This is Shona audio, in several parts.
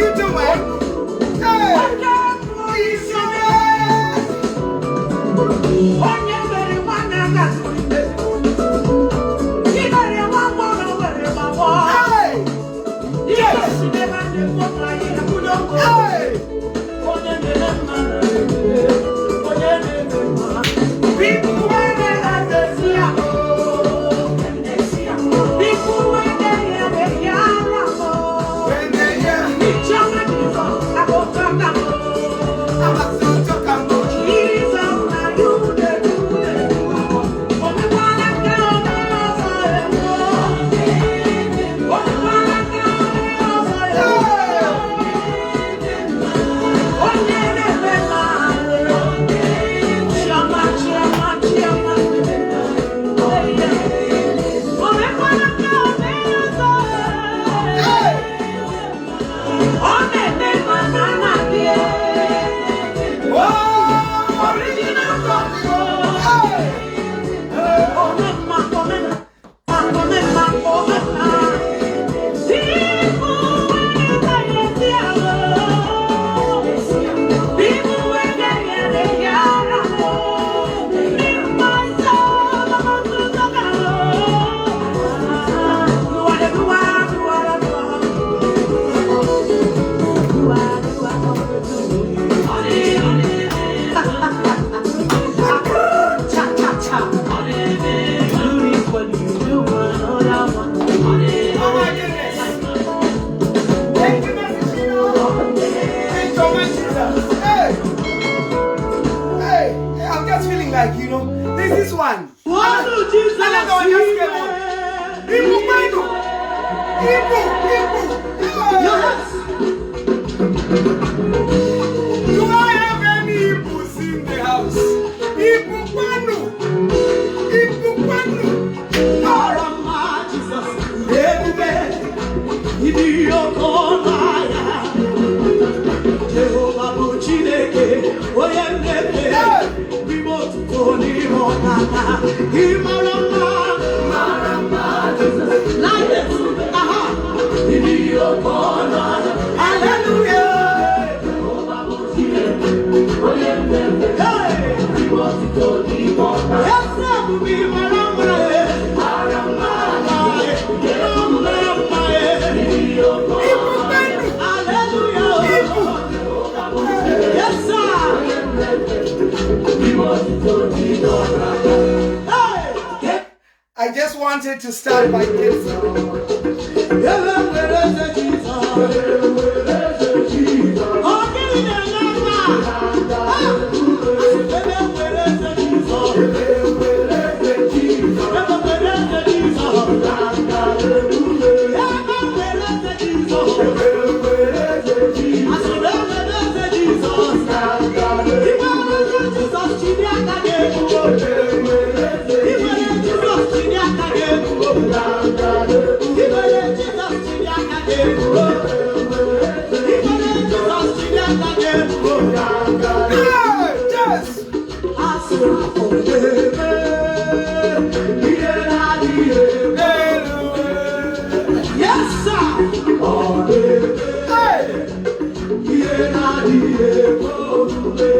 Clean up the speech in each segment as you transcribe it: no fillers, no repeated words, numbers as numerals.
you doing? Hey! Israel! Onye mere nwanne aka tụrụ ime. Ị mere nwa mgbọrọ were gbawọ. Hey! Ihe si n'ebe a na-ekpofu ahịhịa kwụnye ọkụ. Hey! Onye na-eme mma na-eme, onye na-eme mma. People wey dey like dey see am ooo. People wey dey hear dey hear am ooo. When they hear, Chioma Jesus, I go talk am ooo. I'm a to talk am. Jesus, na you dey do dey do. Omekwala ka ome ọzọ ewo. Omekwala ka ome ọzọ ewo. Onye na-eme mma. Chioma, Chioma, Chioma. Omekwala ka ome ọzọ Hey! ewo. Ọ na-eme mma na na-adị. Oh! Original God. Hey! Omemma, omemma, omemma, omemma. People wey dey hear dey hear People wey dey hear dey hear am o. Me myself, I want to talk am o. You are the doer, doer, doer. You are, you are, Cha, cha, cha. Do this what you do, another one. Oh my goodness! Thank you, Mr. Chino. Thank you, my Jesus. Hey! Hey! I'm just feeling like, there's this one. Wọ́n Jesus Another one just came on. Ibu Kwenu! Ibu! Ibu! Hey! Yes. Do I have any Ibus in the house? Ibu Kwenu! Ibu Kwenu! Mara mma Jizọs, ebube, ịdị oke ọnụ ahịa. Jehova bụ Chineke, onye mmepe, n'ime otuto n'ime ọkaka. Ị mara mma, mara mma Jizọs. Like this, aha, ịdị oke ọnụ ahịa. Hallelujah. Jehova bụ Chineke, onye mmepe, hey! N'ime otuto n'ime ọkaka. Eze ebube, ị mara mma, eh. Mara mma, eh. Mara mma, eh. Ibu Kwenu! Hallelujah. Ibu! Yes, sir. Hey! I just wanted to start by dancing. Ebe nwere eze Jizọs. Ọ gịnị na-eme ebe a? Ah! Ebe nwere eze Jizọs. Ebe nwere eze Jizọs. Ebe nwere eze Jizọs. Asịrị ebe eze Jizọs. I nwere eze Jizọs, chini aka gị elu. I nwere Jizọs, chini aka gị elu. I nwere Jizọs, chini aka gị elu. I nwere Jizọs, chini aka gị elu. Hey! Yes! Asị ọ na-eme ihe na-adịghị eme. Yes, sir. Ọ na-eme Hey! ihe na-adịghị ekwe omume.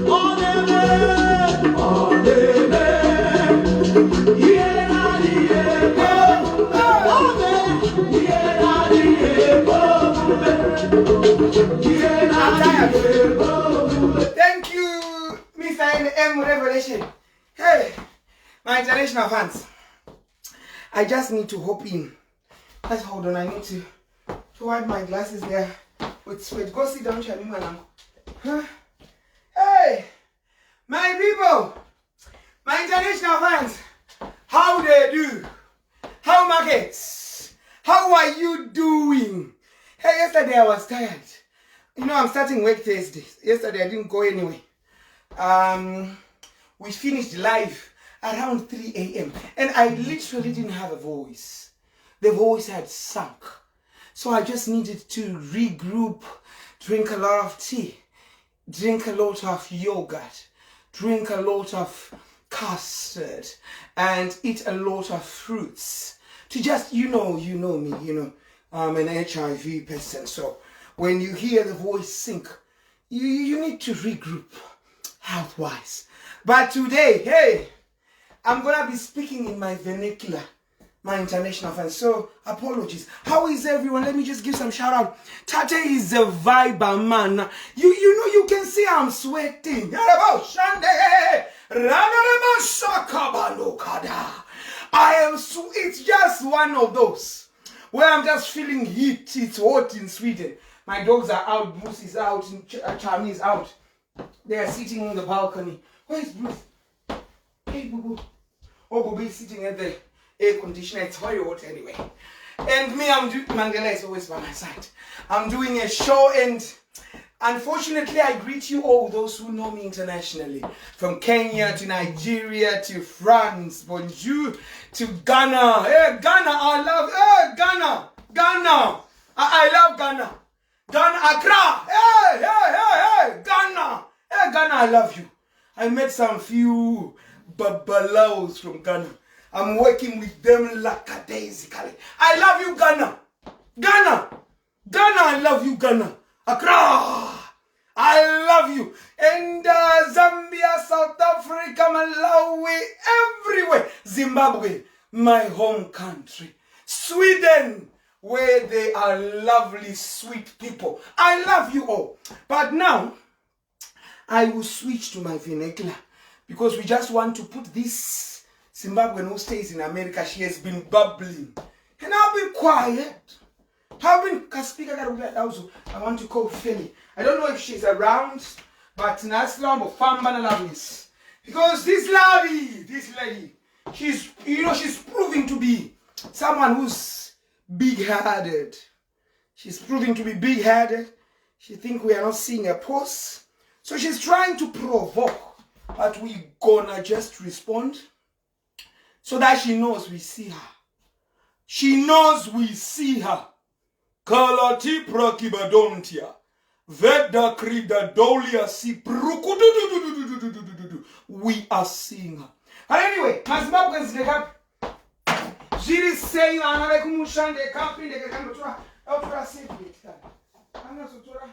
Ọ na-eme, ọ na-eme ihe na-adịghị ekwe omume. Ọ na-eme ihe na-adịghị ekwe omume. Ihe na-adịghị ekwe omume. Thank you, Mr. M Revelation. Hey, my international fans. I just need to hop in. Let's hold on. I need to wipe my glasses there with sweat. Go sit down, Shami Malango. Huh? Hey, my people, my international fans, how they do? How markets? How are you doing? Hey, yesterday I was tired. I'm starting work Thursday. Yesterday I didn't go anywhere. We finished live around 3 a.m. and I literally didn't have a voice. The voice had sunk. So I just needed to regroup, drink a lot of tea, drink a lot of yogurt, drink a lot of custard, and eat a lot of fruits to just, you know me, I'm an HIV person. So When you hear the voice sink, you need to regroup health wise. But today, hey, I'm gonna be speaking in my vernacular, my international fans. So apologies. How is everyone? Let me just give some shout out. Tate is a viber man. You know you can see I'm sweating. I am it's just one of those where I'm just feeling heat. It's hot in Sweden. My dogs are out. Bruce is out. Chami is out. They are sitting on the balcony. Where is Bruce? Hey, Boo Boo. Oh, Boo Boo is sitting at the air conditioner. It's very hot anyway. And me, I'm doing, Mandela is always by my side. I'm doing a show and unfortunately, I greet you all, those who know me internationally. From Kenya to Nigeria to France, bonjour, to Ghana. Hey, Ghana, I love, hey, Ghana, Ghana. I love Ghana. Ghana, Accra. Hey, hey, hey, hey, Ghana. Hey, Ghana, I love you. I met some few babalaos from Ghana. I'm working with them lackadaisically. I love you, Ghana. Ghana. Ghana, I love you, Ghana. Accra. I love you. And Zambia, South Africa, Malawi, everywhere. Zimbabwe, my home country. Sweden, where they are lovely, sweet people. I love you all. But now, I will switch to my vernacular because we just want to put this Zimbabwean who stays in America. She has been bubbling. And I'll be quiet. I've been speaker also. I want to call Philly. I don't know if she's around, but Naslambo Fambana Loveness. Because this lady, she's she's proving to be someone who's big-headed. She's proving to be big-headed. She think we are not seeing a pulse. So she's trying to provoke, but we gonna just respond so that she knows we see her. She knows we see her. Kalati prakibadontia. Veda krida dolia si prukudududududududududu. We are seeing her. But anyway, maZimbabweans ndekapi? Zviri sei vana vekumusha ndekapi ndekakandotora autora serviette kana. Angazotora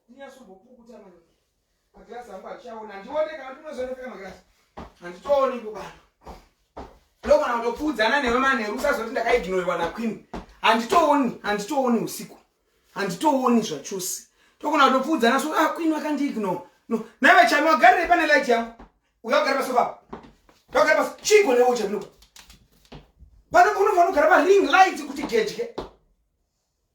ndinyasobhopukuta maningi. Magirasi angu achiaona handione kana ndinozondopfeka magirasi. Handitooni ipo pano. Ndogona kutopfuudzana newe manheru usazoti ndakaignoriwa naQueen. Handitooni, handitooni usiku. Handitooni zvachose. Togona kutopfuudzana so ah Queen vakandiignore. No, naive Chami wagarirei pane light yangu. Uya kugara pasofa. Wagara pasofa. Chiko newe Chami. Pano unofanira kugara pa ring light kuti gedye.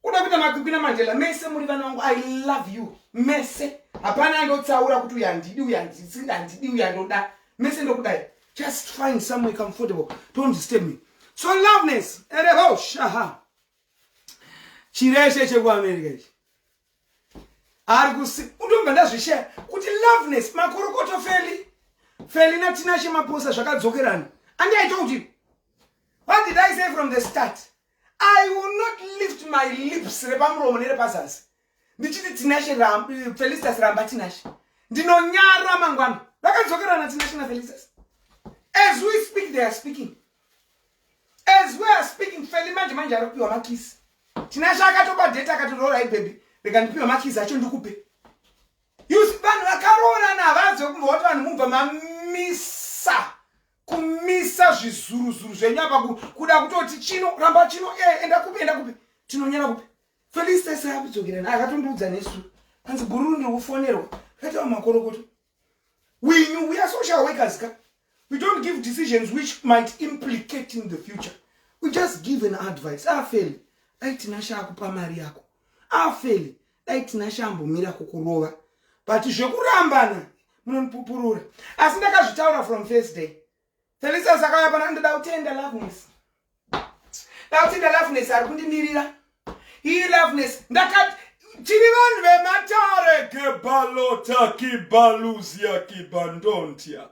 Uda kuita makwikwi naMandela mese muri vana vangu. I love you. Mese. Hapana andotsaura kuti uyu handidi, uyu handisi, handidi, uyu andoda. Mese ndokudai. Just find somewhere comfortable. Don't disturb me. So loveness. Ereho shaha. Chireshe chekuAmerica ichi. Ari kusi undomba ndazvishaya kuti Loveness makorokoto Feli. Feli naTinashe Maposa zvakadzokerana. And I told you. What did I say from the start? I will not lift my lips repamuromo nerepazasi ndichiti Tinashe Felistas ramba Tinashe. Ndinonyara mangwana. Vakadzokerana Tinashe naFelistas. As we speak, they are speaking. As we are speaking, Feli manje manje ari kupiwa makisi. Tinashe akatopa date akati, "Rorai baby, rega ndipiwe makisi acho ndikupe." You see, vanhu vakaroorana havazi kumbova kuti vanhu mubva mamisa kumisa zvizuruzuru zvenyu apa kuda kutoti chino ramba chino enda kupi, enda kupi, tinonyara kupi. Felistas akudzokerana akatondiudza nesu hanzi bhururu ndiri kufonerwa akati makorokoto. We knew we are social workers ka. We don't give decisions which might implicate in the future. We just give an advice. Afeli, dai Tinashe akupa mari yako. Afeli, dai Tinashe ambomira kukurova. But zvekurambana munonipupurura. Asi ndakazvitaura from first day. Felistas akauya pana ndoda kutenda Loveness. Ndoda kutenda Loveness ari kundimirira. Iyi Loveness ndakati tiri vanhu vematare gebalota kibaluzia kibandontia.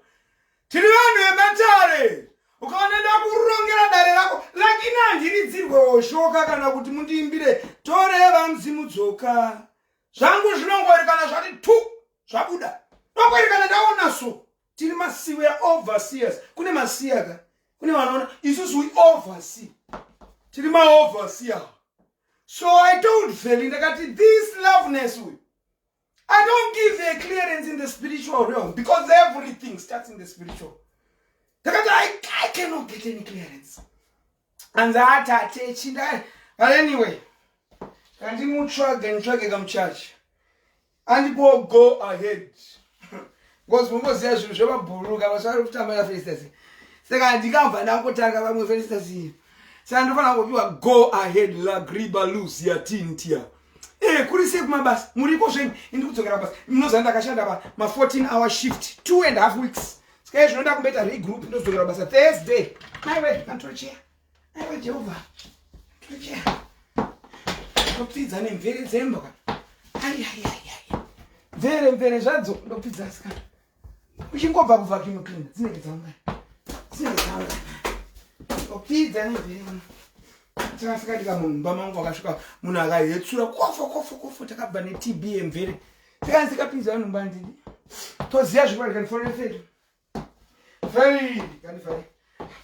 Tiri vanhu vematare. Ukaona ndakurongera dare rako, lakini handiridzirwe hoshoka kana kuti mundiimbire toreva mudzimu dzoka. Zvangu zvinongoerekana zvati tu zvabuda. Nongoerekana ndaona so. Tiri masiwe, we are overseers. Kune masiya ka. Kune vanoona isusu we oversee. Tiri maoverseer. So I told Feli, ndakati this loveness uyu, I don't give a clearance in the spiritual realm because everything starts in the spiritual. Ndakati I cannot get any clearance. Anzi atate chinda. But anyway, kandimutsvage nditsvage kamuchachi. Andipo go ahead. Because mungoziva zvinhu zvemabhuruka vasvari kutamba naFelistas. Saka ndikabva ndangotanga vamwe Felistas. Saka ndofanira kupiwa go ahead la griba lucia tintia. Eh, kuri sei kumabasa? Muriko zvenyu? Indi kudzokera kubasa. Munoziva ndakashanda pa ma 14 hour shift, 2.5 weeks. Saka izvo ndinoda kumboita regroup ndodzokera kubasa Thursday. Maiwe, kantocheya. Aiwa Jehovha. Tocheya. Ndopfidza nemvere dzembwa. Ai ai ai ai. Mvere mvere zvadzo ndopfidza asikana. Uchingobva kuvacuum cleaner dzinenge dzaungana. Dzinenge dzaungana. Ndopfidza nemvere mwana. Takasika mumba mangu akasvika munhu akahetsura kofo kofo kofo takabva neTB yemvere. Tikanzi tikapinza vanhu mumba ndini. Toziva zviri kuwanika ndifonere Feli. Feli, kandifari.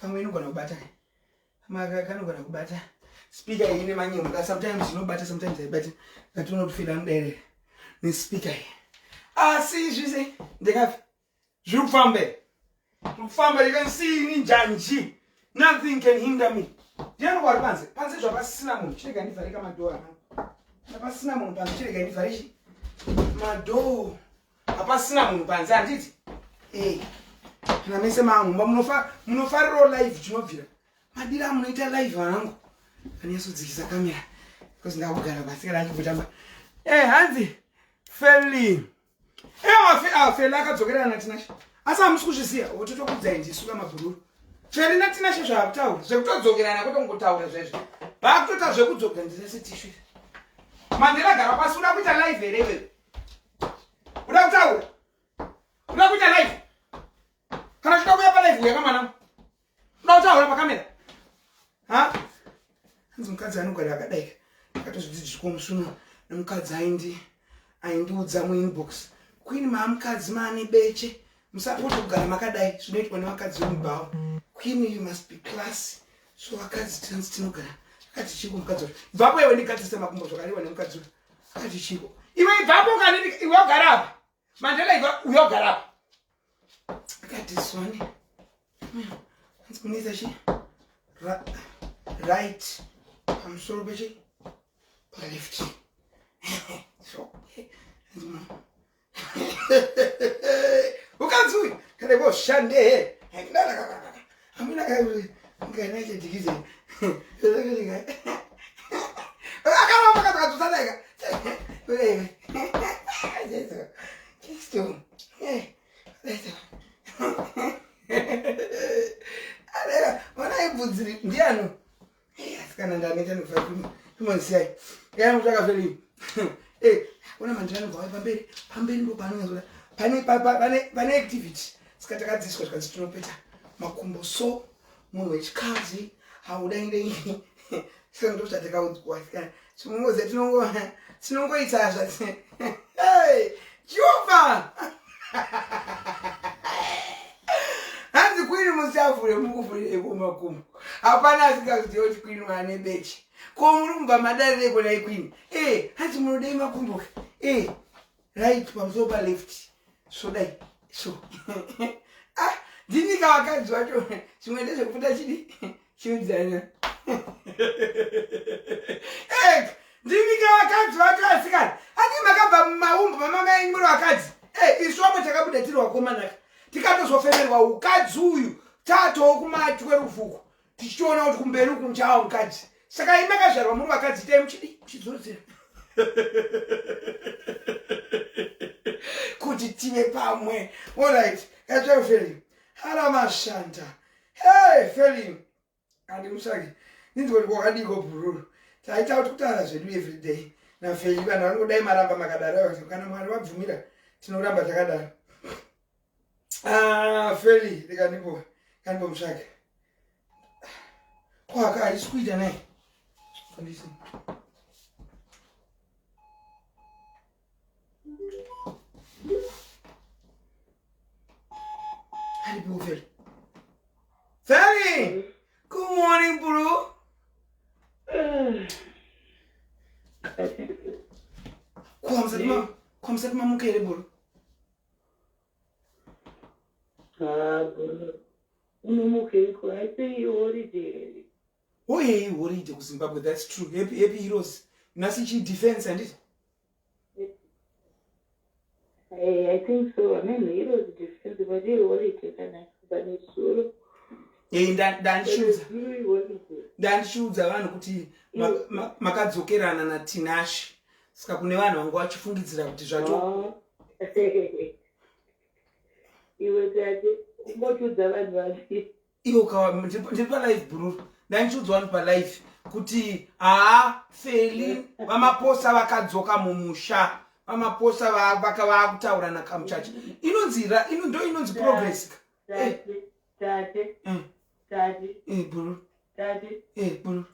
Pamwe inogona kubata. Maka kanogona kubata. Speaker iyi ine manyemwe. Sometimes inobata, sometimes haibati. Ngatione kuti Feli anodairera nespeaker iyi. Asi zvise ndekafi. Zviri kufamba. Zviri kufamba, you can see ini njanji. Nothing can hinder me. Ndiani wari panze? Panze zvapasina munhu. Chirega ndivharika madhoo angu. Zvapasina munhu panze, chirega ndivhare chi madhoo. Hapasina munhu panze handiti? Eh. Kana mese maamumba munofarirawo live chinobvira. Madira amunoita live vanangu. Anyasodzikisa kamera. Because ndakugara pasi kana achibvutamba. Eh, hanzi Feli. Eh, Feli akadzokerana naTinashe. Asi hamusi kuzviziva, wototokudzai ndisu kamabhururu. Feli naTinashe zvavakutaura, zvekutodzokerana kutongotaura zvezvo. Vakutoita zvekudzokera ndinese tishu. Mandela gara pasi uda kuita live here iwewe? Uda kutaura? Uda kuita live? Kana uchida kuuya palive uya kamwana. Uda kutaura pakamera? Ha? Hanzi mukadzi anogara akadai. Akatozvidzidziswa musuno nemukadzi aindi aindiudza muinbox. Queen maamukadzi maane beche. Musapota kugara makadai zvinoitwa nevakadzi vemubhawa. Queen you must be classy. So vakadzi tinonzi tinogara. Akati chiko mukadzi wacho. Bvapo iwe ndigadzise makumbo zvakarewa nemukadzi uyu. Akati chiko. Iwe ibvapo kani iwe wagara apa. Mandela iwe uyogara apa. Akati swani. Hanzi kunoita chi? Right pamusoro pechi? Paleft. So, hanzi ukadzi uyu kana koshande amuna nganachedikize akaramba kakatosanaika ona ibvudzi ndiano asikana ndaneta nekufaimonsiyai yamutsvaka feli ona mandira anobva pamberi pamberi ndo paanonyatsoda pane pane activity saka takadzidziswa zvikanzi tinopeta makumbo so munhu wechikadzi haudaidai saka ndo zvatakaudzwa asikana tinongoziva tinongoita zvati Jehovha hanzi kwini musavhure mukuvhurire kumakumbo hapana asingazive kuti kwini vane beche ko muri kubva madarireko nai kwini e hanzi munodei makumbo e right pamusoro paleft so dai so ah ndinika vakadzi vacho zvimwe ndezvekufuta chidi chiudzana eh, ndimika vakadzi vacho asikana ati makabva mumaumbu mamama enyu muri vakadzi eh, isu vamwe takabuda tiri vakomanaka tikatozofemerwa ukadzi uyu tatoo kumatwe rufuku tichitoona kuti kumberi uku muchawa mukadzi saka imi makazvarwa muri vakadzi itai muchidi muchidzorodzera kuti tive pamwe allright katsvaufeli haramashanta Hey, Feli, handimutsvaki. Ndinzwe kuti kwakadiko bhururu. Taita kuti kutaura zvedu everyday naFeli vanhu vanongodai maramba makadaro kana Mwari vabvumira tinoramba takadaro. Ah, Feli, rikandimbo kandimbomutsvaka. Kwaka haisi kuita naye. Fambisi. Aripo Feli. Feli! Good morning, bro. Kwamusati mamuka here, bro? Ah, bro. Unomukeiko? Haisi holiday here? Oye, holiday kuZimbabwe, that's true. Happy, happy Heroes. Nhasi chi defense, handiti? Hey, I think so. I mean, Heroes defense, but iholiday kana pane zuro. Ndandichiudza Zuro iholiday. Ndandichiudza vanhu kuti makadzokerana naTinashe, saka kune vanhu vanga vachifungidzira kuti zvato Oh. Iwe tate, ungotiudza vanhu vapi? Iwo kawa ndiri palive, bhururu. Ndandichiudza vanhu palive kuti haa, Feli vaMaposa vakadzoka mumusha. VaMaposa vaka vaakutaura nakamuchacha. Inonzi ndo inonzi progress ka. Tate, tate, tate, Bhururu. Tate. Bhururu.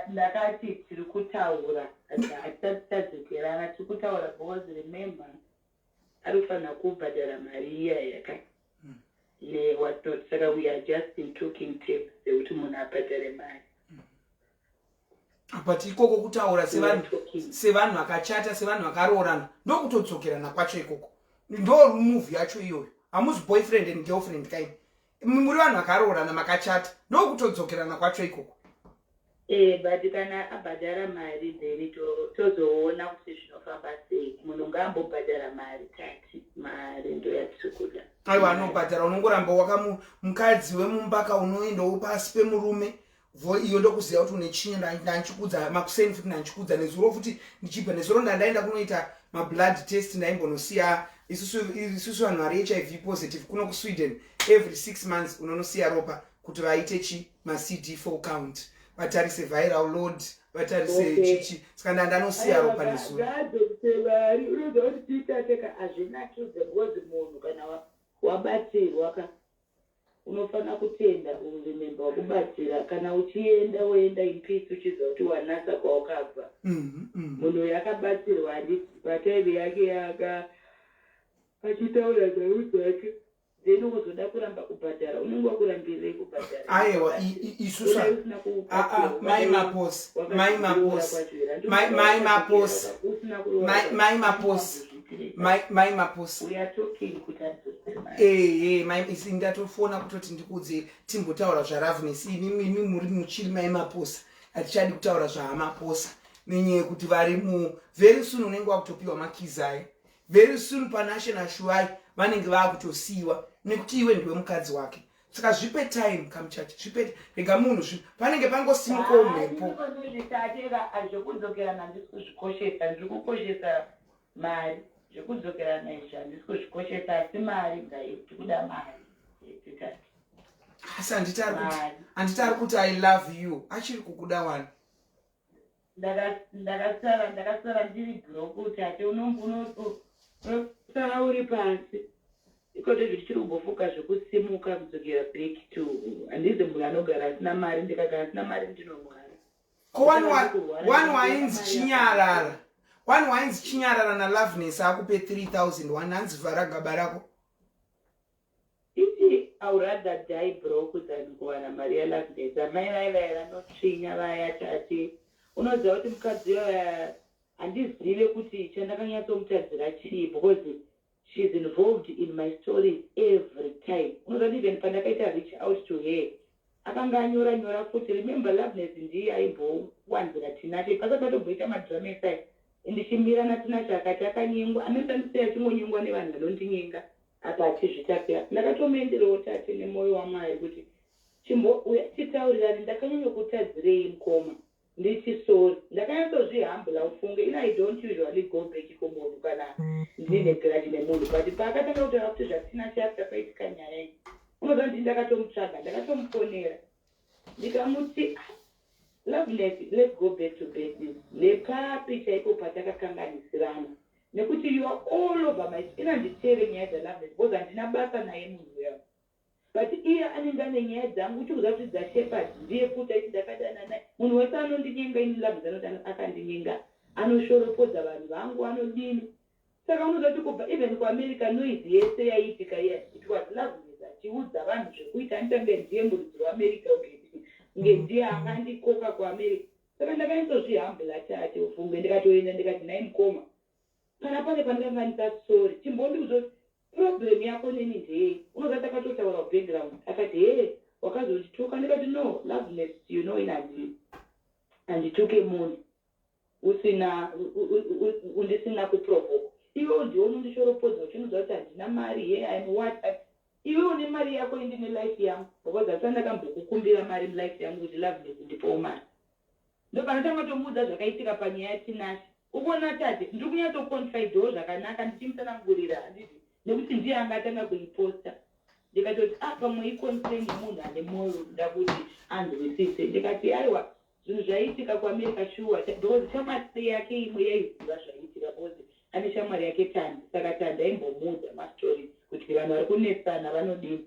Ndakati tiri kutaura, hatisati tadzokerana, tiri kutaura because remember, ari kufanira kubhadhara mari iya yaka newhatnot, saka we are just in talking terms dzekuti munhu abhadhare mari. But ikoko kutaura We are sevanhu talking. Sevanhu vakachata, sevanhu vakaroorana, ndokutodzokerana kwacho ikoko. Ndo move yacho iyoyo. Hamuzi boyfriend and girlfriend kaini, muri vanhu vakaroorana, makachata. Ndokutodzokerana kwacho ikoko. But kana abhadhara mari, then tozoona kuti zvinofamba sei. Munhu ngaambobhadhara mari, tati mari ndo yatiri kuda. Aiwa, anobhadhara. Unongoramba wakamu mukadzi wemumbaka, unoendawo pasi pemurume vo iyo ndokuziva kuti une chinya. Ndandichikudza makuseni futi, ndandichikudza nezuro futi, ndichibva nezuro ndandaenda kunoita mablood test. Ndaimbonosiya isusu vanhu vari HIV positive kuno kuSweden, every 6 months unonosiya ropa kuti vaite chi maCD4 count, vatarise viral load, vatarise chichi. Saka ndandanosiya ropa nezuro. Ngaadzose mari. Unoziva kuti tiitateka hazvinakidze because munhu kana wabatsirwa ka, unofanira kutenda, uremember wakubatsira. Kana uchienda, woenda in peace, uchiziva kuti wanatsa kwawakabva. Munhu uyu akabatsirwa, handiti? Patime yake yaka achitaura nhau dzake, then wozoda kuramba kubhadhara, unenge wakurambirirei kubhadhara? Aiwa, isusu Kudai usina Ah, ah, mai Maposi, mai Maposi, mai Maposi, mai Maposi, mai Maposi. We are talking kuti adzose mari. Ehe, mai, isi ndatofona kutoti ndikudze timbotaura zvaRavnes. Imi muri muchiri mai Maposa, hatichadi kutaura zvaamaposa nenyaya yekuti vari mu very soon unenge wakutopiwa makizai. Very soon Panashe naShuvai vanenge vaakutosiyiwa nekuti iwe ndiwe mukadzi wake. Saka zvipe time, kamuchacha, zvipe, rega munhu panenge pangosimukawo mhepo. Zvitatera zvekudzokerana handisi kuzvikoshesa, ndiri kukoshesa mari. Zvekudzokerana izvi handisi kuzvikoshesa, asi mari ngaitikuda mari, titati. Asi handiti ari kuti Mari. Handiti ari kuti "I love you"? Achiri kukuda wani. Ndakasara ndiri broke, tate. Unosara uri pasi ikoto. Zvichiri kumbofuka zvekusimuka kudzokera back to, handizi munhu anogara asina mari. Ndikagara asina mari, ndinorwara. Ko wani wainzi chinyarara, wani wainzi chinyarara naLoveness akupe 3000, wani hanzi vhara gaba rako. Iti I would rather die broke than kuwana mari yaLoveness. Amai vai vaya vanotsvinya vaya, tati. Unoziva kuti mukadzi uyo handizive kuti chandakanyatsomutadzira chii, because she's involved in my stories every time. Unoziva kuti even pandakaita reach out to her, akanga anyora nyora futi. Remember, Loveness ndiye aimbowanzira Tinashe pasati patomboita madrama esai. Ndichimira naTinashe akati akanyengwa, amendandisei achingonyengwa nevanhu vanondinyenga apa achizvitapira. Ndakatomuenderawo, tate, nemwoyo waMwari kuti chimbouya titaurirane, ndakanyanyokutadzirei mukoma, nditi sorry. Ndakanyatsozvihambula, ufunge. Ina I don't usually go back kumunhu kana ndine grudge nemunhu, but paakatanga kutaura kuti zvaTinashe after paitika nyaya iyi, unoziva ndii, ndakatomutsvaga, ndakatomufonera, ndikamuti, "Ah, Loveness, let's go back to basics. Nepapi chaipo patakakanganisirana? Nekuti you are all over my..." Ina nditere nyaya dzaLoveness because handina basa naye munhu uya, but iye anenge ane nyaya dzangu. Uchikuziva kuti dzaShepard ndiye futi aiti ndakadana naye. Munhu wese anondinyenga ini, Loveness anoti akandinyenga, anoshoropodza vanhu vangu, anodini. Saka unoziva kuti kubva even kuAmerica, noise yese yaiitika iya, it was Loveness achiudza vanhu zvekuita. Anitange ndiye muridzi weAmerica, nge ndiye akandikoka kuAmerica. Saka ndakanyatsozvihambula, tate, ufunge. Ndikatoenda ndikati, "Nhai mukoma." Kana pane pandakanganisa, sorry. Chimbondiudza kuti problem yako neni ndeyei. Unoziva takatotaura kubackground. Akati, "He, wakazondituka." Ndikati, "No, Loveness, you know ini handituke munhu usina undisina kuprovoka. Iwe ndiwe unondishoropodza uchinudza kuti handina mari. He, I'm what? Iwe une mari yako, indine life yangu, because hasati ndakambokukumbira mari mulife yangu kuti, 'Loveness, ndipowo mari.'" Ndopanotanga tomuudza zvakaitika panyaya yaTinashe. Ukuona tate, ndiri kunyatsoconfidewo zvakanaka ndichimutsanangurira, handiti? Nekuti ndiye anga atanga kuiposta. Ndikatoti, "Ah, pamwe iconcern yemunhu ane mwoyo unoda kuti anzwisise." Ndikati, "Aiwa, zvinhu zvaiitika kuAmerica shuwa," because shamwari yake imwe yaiziva zvaiitika, because ane shamwari yake Tandi. Saka Tandi aimbomuudza mastori kuti vanhu vari kunetsana vanodini.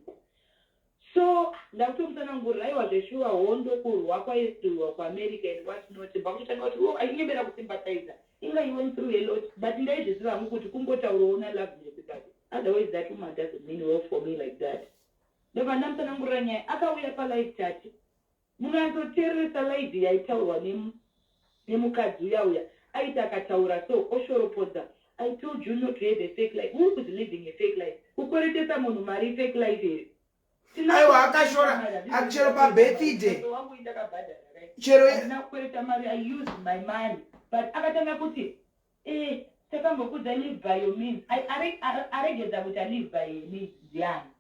So ndakutomutsanangurira, aiwa, zveshuwa, hondo, kurwa kwairwiwa kuAmerica and what not. Mbakutotanga kuti, "Oh," ainyembera kusympathiza, inga he went through a lot. But ndaizviziva hangu kuti kungotaurawo naLoveness, but otherwise that woman doesn't mean well for me like that. Ndobva ndamutsanangurira nyaya. Akauya palive chat. Munonyatsoteereresa live yaitaurwa nemukadzi uya uya. Aiti akataura so, oshoropodza, "I told you not to have a fake life. Who is living a fake life? Kukweretesa munhu mari fake life here?" Aiwa, akashora chero pabirthday. Wangu indakabhadhara, right? Chero Handina kukwereta mari, I used my money. But akatanga kuti, "Takambokudza, live by your means." Aregedza kuti alive by your means ndiani?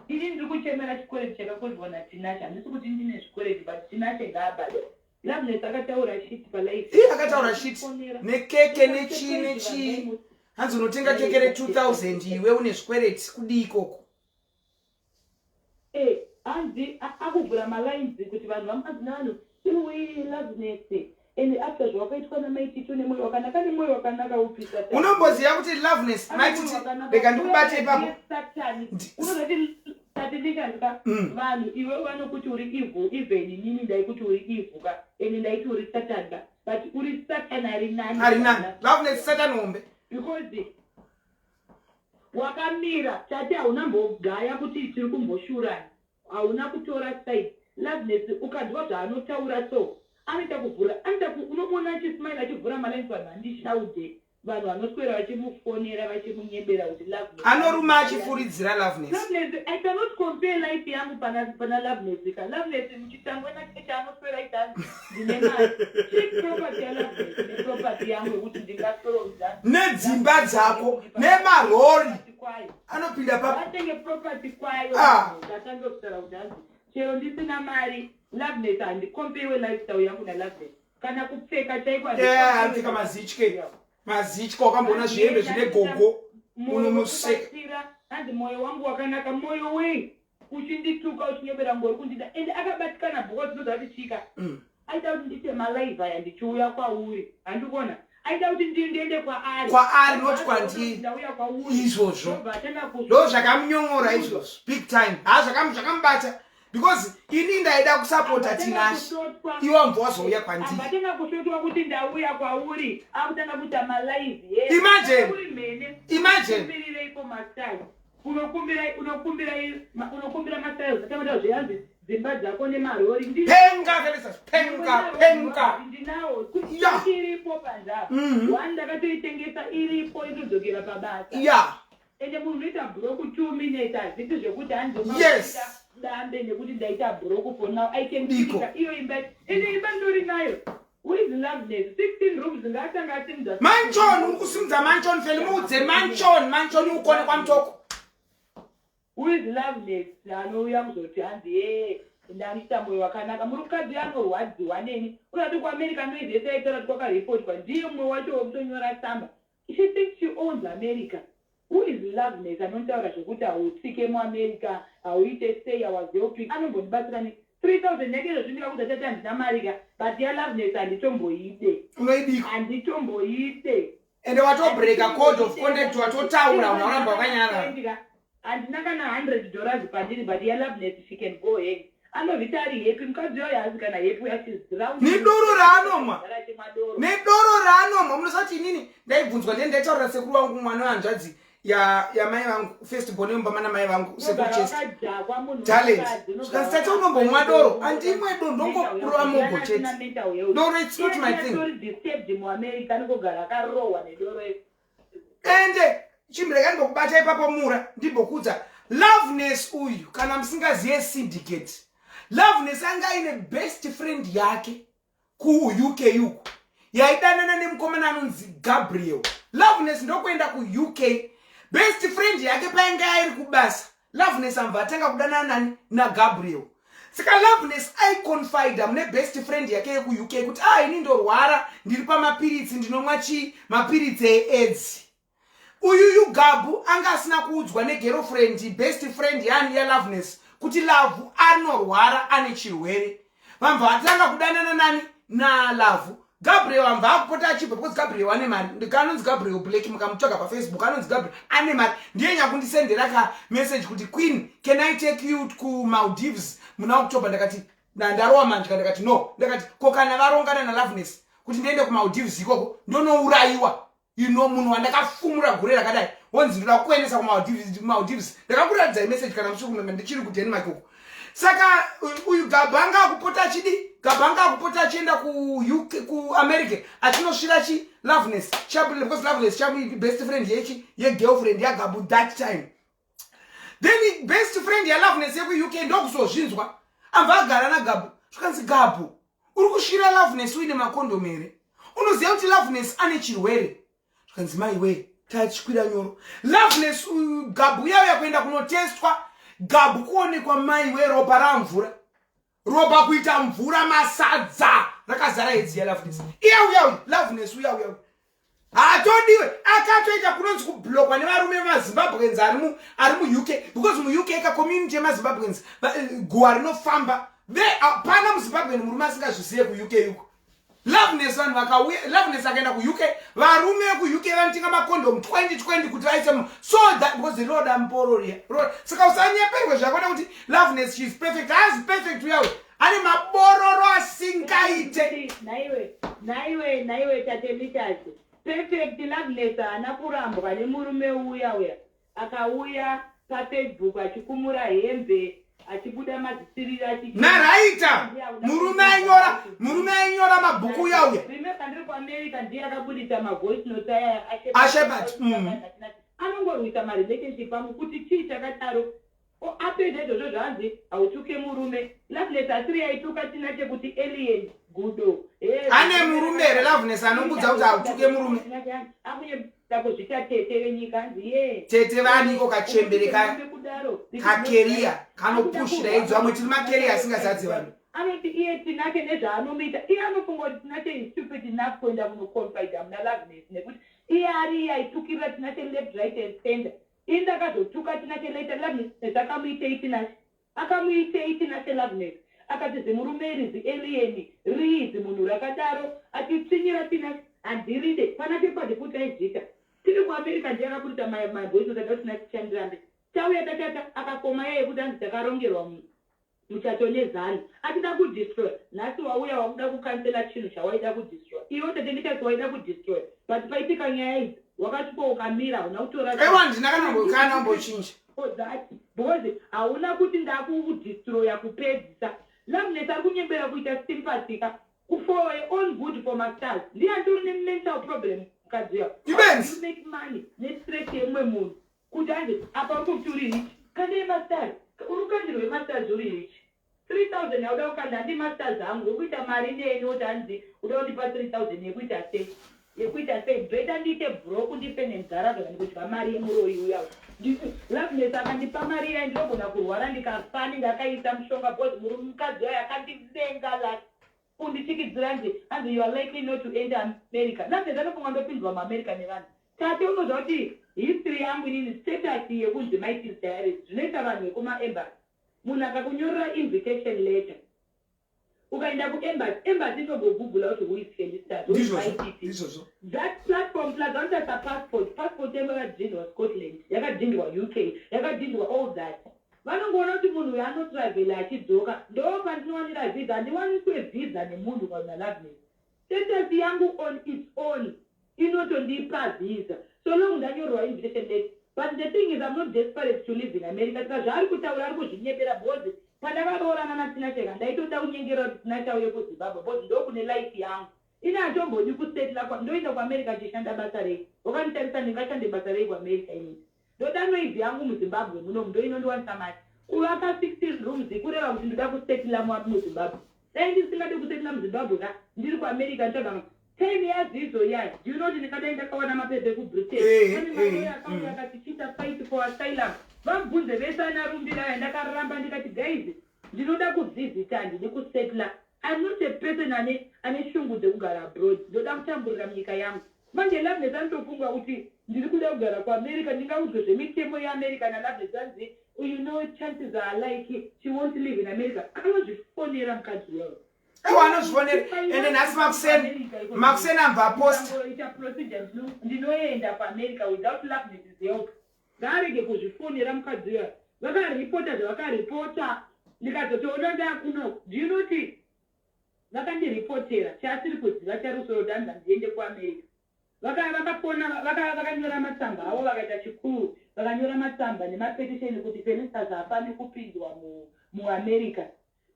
Ini ndiri kuchemera chikwereti chakakonzwa naTinashe. Handisi kuti ndine zvikwereti, but Tinashe ngaabhadhara. Loveness akataura shit palive. Iye akataura shit nekeke nechii nechii. Hanzi unotenga keke re2000 iwe une zvikwereti, kudii ikoko? Hanzi akuvhura malines kuti vanhu vamanzi navanhu, "Iwe Loveness, and after zvawakaitwa naMaititi, une mwoyo wakanaka." Nemwoyo wakanaka upisa. Unomboziva kuti Loveness, Maititi, rega ndikubate ipapo. Unozoti tati ndikandika vanhu iwe vanokuti uri evil. Even inini ndaikuti uri evil ka, ende ndaiti uri Satan ka, but uri Satan ari nani. Ari nani. Loveness Satan hombe. Because wakamira tati hauna mbogaya kuti tiri kumboshurana, hauna kutora side. Loveness, ukanzwa zvaanotaura so, anoita kuvhura, anoita unomuona achismile achivhura malines. Vanhu vandishaude, vanhu vanoswera vachimufonera vachimunyebera kuti Loveness Anoruma achifuridzira Loveness. Loveness, I cannot compare life yangu pana Loveness ka. Loveness muchitangwe nacheche anoswera itanzi ndine mari. Cheap property yaLoveness neproperty yangu yekuti ndingasoroudza Nedzimba dzako nemarori kwayo. Anopinda pa Vatenge property kwayo. Ah. Ndatanga kutaura kuti hanzi chero ndisina mari, Loveness, handikompewe lifestyle yangu naLoveness, kana kupfeka chaiko. Yeah, anopfeka mazitye, mazitye. Wakamboona zvihembe zvine gogo? Mwoyo Unomuseka. wekubatsira. Hanzi mwoyo wangu wakanaka. Mwoyo wei uchindituka, uchinyebera ngori kundida? Ende akabatikana because ndinoziva kuti chika aida kuti ndiite malive aya ndichiuya kwauri. Handikuona aida kuti ndiende kwaari. Kwaari, not kwandiri. Ndauya kwauri. Izvozvo. Ndobva atanga Ndo zvakamunyongora izvozvo big time. Ha, zvakamubata because ini ndaida kusapota Tinashe, iwe wambva wazouya kwandiri. Ambatenga kusvotwa kuti ndauya kwauri, akutanga kuita malive. Imagine. Uri mhene. Imagine. Kumbirireiko mastyle? Unokumbira mastyles atamata zveyanzi dzimba dzako nemarori. Penga, Felicitas, penga, penga. Ndinawo. Iripo panzapa. One ndakatoitengesa, iripo, itodzokera pabasa. Ende munhu unoita broke 2 minutes, hazvisi zvekuti hanzi dambe nekuti ndaita broke. For now I can Diko. pika iyo imba. Ende imba ndori nayo. Who is Loveness? 16 rooms, ngaatanga asimudza. Mansion, uri kusimudza mansion. Felimuudze mansion, mansion ukone kwaMutoko. Who is Loveness anouya kuzoti hanzi, "Ye, ndanoita mwoyo wakanaka"? Murukadzi anorwadziwa neni. Unati kuAmerica noise yese yaitaura kuti kwakaripotwa, ndiye mumwe wacho wekutonyora tsamba. She thinks she owns America. Who is Loveness anotaura zvekuti hautsike muAmerica, hauite sei? I was helping. Anombondibatsira ne 3000 yake izvozvi. Ndikakuudza chati handina mari ka, but yaLoveness handitomboide. Unoidiko? Handitomboide. Ende watobreaka code of conduct, watotaura, unauramba wakanyarara. Handina kana $100 pandiri, but yaLoveness, she can go ahead. Anovhita ari happy. Mukadzi wayo haasi kana happy uya, she's drowning. Nedoro raanomwa. Achimwa doro. Nedoro raanomwa. Munosati inini ndaibvunzwa, ndiye ndaitaurira sekuru vangu, mwana wehanzvadzi yamai vangu, first born yemumba mana mai vangu, sekuru Unogara Chester. wakadhakwa munhu Talent. wemukadzi, unogara Zvikanzi, "Tate, wakadhakwa unombomwa doro?" munhu Andimwe doro, ndongorova mogo Asina chete. mental health. Doro, it's not my thing. Atori disturbed muAmerica, anongogara akarohwa nedoro. Ende chimureka ndimbokubata ipapo mura, ndimbokudza Loveness uyu. Kana musingaziye syndicate, Loveness anga aine best friend yake kuUK uku yaidanana nemukomana anonzi Gabriel. Loveness ndokuenda kuUK. Best friend yake painge airi kubasa, Loveness ambva atanga kudanana nani? NaGabriel. Saka Loveness aiconfida mune best friend yake yekuUK kuti, "Ah, ini ndorwara, ndiri pamapiritsi, ndinomwa chii, mapiritsi eAIDS." Uyu Gabu anga asina kuudzwa negirlfriend, best friend yani yaLoveness, kuti Love anorwara, ane chirwere. Vambva vatanga kudanana nani? NaLove. Gabriel ambva akupota achibva because Gabriel ane mari. Anonzi Gabriel Black, mukamutsvaga paFacebook anonzi Gabriel, ane mari. Ndiye nyakundisendera kamessage kuti, "Queen, can I take you kuMaldives muna October?" Ndakati ndarova manje. Ndakati no. Ndakati, "Ko kana varongana naLoveness kuti ndiende kuMaldives ikoko, ndonourayiwa munhu wandakafumura gure rakadai, wonzi ndoda kuendesa kuMaldives?" Ndakakuratidzai message kana muchiri kumemba, ndichiri kuDenmark uko. Saka uyu Gabha anga akupota achidi, Gabha anga akupota achienda kuUK, kuAmerica, achinosvira chi Loveness, because Loveness chabu best friend yechi yegirlfriend yaGabu that time. Then best friend yaLoveness yekuUK ndokuzozvinzwa, ambva agara naGabhu. Zvikanzi, "Gabhu, uri kusvira Loveness uine makondomu here? Unoziva kuti Loveness ane chirwere?" Zvikanzi, "Maiwe, tachikwira nyoro." Loveness, Gabhu yauya kuenda kunotestwa. Gabhu kuonekwa, maiwe, ropa ramvura, ropa kuita mvura, masadza rakazara edzi yaLoveness. Iya uya uyu Loveness uya uya uyu hatodiwe. Akatoita kunonzi kublockwa nevarume vemaZimbabweans ari muUK, because muUK kacommunity yemaZimbabweans, guwa rinofamba. Hapana muZimbabwean murume asingazvizive kuUK uko. Loveness, vanhu vakauya, Loveness akaenda kuUK, varume vekuUK vanotenga makondomu 2020 kuti vaise so that, because roda muporo riya. Saka usanyeperwe zvakona kuti Loveness, she is perfect. Haazi perfect uyawe, ane mabororo asingaite. Naiwe, naiwe, naiwe, tate Mitasi, perfect Loveness haana kurambwa nemurume uya uya akauya paFacebook achikumura hembe, achibuda mazisiriri. Naraita murume ainyora mabhuku uya uya. Remember, ndiri kuAmerica, ndiye akabudisa mavoice notes aya. AShepherd. Anongorwisa marelationship angu kuti chii chakadaro. Apedza izvozvo, zvanzi hautuke murume. Loveness asiri yaituka tina chekuti alien gudo. Ane murume here Loveness anobudza kuti hautuke murume? Akunyeda kuzvita tete venyika, hanzi ye. Tete vaniko? Kachembere kudaro. Kakeria kanopushira idzo. Vamwe tiri makeria asingazadzi vanhu. Anoti iye Tinake nezvaanomuita, iye anofunga kuti Tinake is stupid enough kuenda kunoconfida muna Loveness, nekuti iye ari iye aitukirira Tinake left, right and center. Ini ndakazotuka Tinake later. Loveness akamuitei Tinake? Akamuitei Tinake Loveness? Akati zimurume iri zialien, riizi munhu rakadaro, achitsvinyira Tinake. Handiride pana Shepard futi aizvita tiri kuAmerica. Ndiye akabudisa mavoice note ada kuti Tinake chandirambe. Tauya tachata, akakoma yeye kuti hanzi takarongerwa muchato nezano achida kudestroy. Nhasi wauya wakuda kucancela chinhu chawaida kudestroy iwe. Tate ndikati waida kudestroy, but paitika nyaya idzi wakasvika ukamira, hauna kutora. Ewa, ndina kana umbochinja. For that, because hauna kuti ndakudestroya kupedzisa. Loveness ari kunyembera kuita sympathy ka for her own good, for masters. Ndiye anditori nemental problem mukadzi uya. Ibenzi. You make money nestress yemumwe munhu kuti hanzi apa uri kuti uri rich, kandei masters, uri kukandirwa yemasters, uri rich, 3000 yauda kukanda handi masters angu. Uri kuita mari neni, woti hanzi uda kundipa 3000 yekuita sei? Yekuita sei? Better ndiite broke, ndife nenzara zvaka ndikudya mari yemuroyi uya. Loveness akandipa mari iya, ndinogona kurwara ndikafa ndingakaisa mushonga, because murume mukadzi uya akandivenga last kundichikidzira nzi hanzi, "You are likely not to enter America." Loveness anofunga ndopinzwa muAmerica nevanhu. Tate, unoziva kuti history yangu inini, status yekunzi Mighty's Diaries, zvinoita vanhu vekumaembassy, munhu akakunyorera invitation letter, ukaenda kuembassy, embassy inogogoogla kuti who is Felistas, who is Ndizvozvo. Mighty. Ndizvozvo. That platform plus vanotarisa passport. Passport yangu yakadhindwa Scotland, yakadhindwa UK, yakadhindwa all that. Vanongoona kuti munhu uyu anotravhela achidzoka. Ndo pandinowanira visa. Handiwaniswe visa nemunhu kana Loveness. Status yangu on its own inotondipa visa, so long ndanyorerwa invitation letter. But the thing is, I'm not desperate to live in America. Saka zvaari kutaura ari kuzvinyepera, because pandakaroorana naTinacheka ndaitoda kunyengera kuti Tina chauye kuZimbabwe, because ndokune life yangu. Ini hatombodi kusetla kwa ndoenda kuAmerica ndichishanda basa rei? Wakanditarisa ndingashande basa rei kuAmerica inini? Ndoda noise yangu muZimbabwe munomu ndoinondiwanisa mari. Kuvaka 16 rooms kureva kuti ndoda kusetla muZimbabwe. Dai ndisingade kusetla muZimbabwe ka ndiri kuAmerica nditsvaga time yaZizo iya. Do you know kuti ndingadai ndakawana mapepa ekuBritain? Pane maloya akauya akatichiita fight for asylum. Vabvunze vese ana Rumbira aya ndakaramba ndikati guys ndinoda kuvhizita handidi kusetla. I'm not a person ane ane shungu dzekugara abroad ndoda kutamburira munyika yangu. Manje Loveness anotofunga kuti ndiri kuda kugara kuAmerica ndingaudzwe zvemitemo yeAmerica naLoveness anzi you know chances are like she won't live in America. Anozvifonera mukadzi uyoyo. Aiwa anozvifonera ende nhasi makuseni makuseni ambva aposta. Ita procedure ndinoenda kuAmerica without Loveness's help. Ngaarege kuzvifonera mukadzi uya. Vakaripota zvavakaripota ndikazotoona ndakuno. Do you know kuti vakandiripotera chaasiri kuziva charusoro kuti hanzi handiende kuAmerica. Vakafona vakanyora matsamba avo vakaita chikuru vakanyora matsamba nemapetisheni kuti Felistas haafani kupinzwa muAmerica.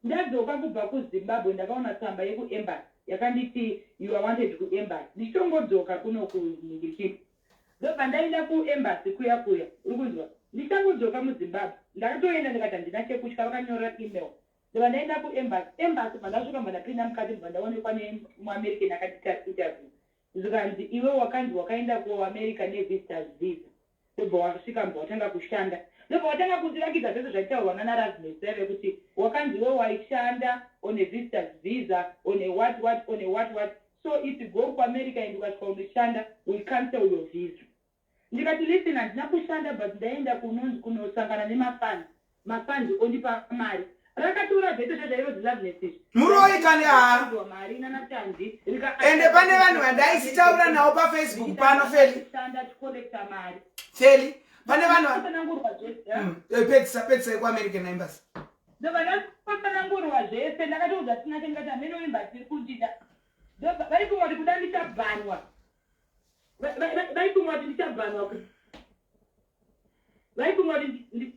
Ndadzoka kubva kuZimbabwe ndakaona tsamba yekuembassy yakanditi you are wanted kuembassy ndichitongodzoka kuno kunhingirikini. Ndobva ndaenda kuembassy kuya kuya uri kunzwa ndichangodzoka muZimbabwe ndakatoenda ndikati handina chekutya vakanyora email ndobva ndaenda kuembassy embassy bva ndasvika bva ndapinda mukati bva ndaonekwa nemuAmerican akandiita interview zvikanzi iwe wakanzi wakaenda kuAmerica nevisitors visa ndobva wasvika mbva watanga kushanda ndobva watanga kundirakidza zvese zvaitaurwa nana Rasmus vaive kuti wakanzi iwe waishanda on a visitors visa on a what what on a what what so if you go kuAmerica and ukasvika unoshanda we cancel your visa ndikati listen handina kushanda but ndaenda kunonzi kunosangana nemafans mafans ondipa mari rakatora zvese zvezvairozi Loveness izvi Muroyi kani haa. Mari nanatanzi Ende pane vanhu vandaisitaura navo paFacebook pano Feli. Shanda ticollecta mari. Feli pane vanhu Tsanangurwa zvese. Pedzisa pedzisa yekuAmerican Embassy. Ndobva ndatsanangurwa zvese ndakatoudza Tinashe ndikati hameno embassy iri kundida. Ndobva vaifunga kuti kuda ndichabhanwa. Vaifunga kuti ndichabhanwa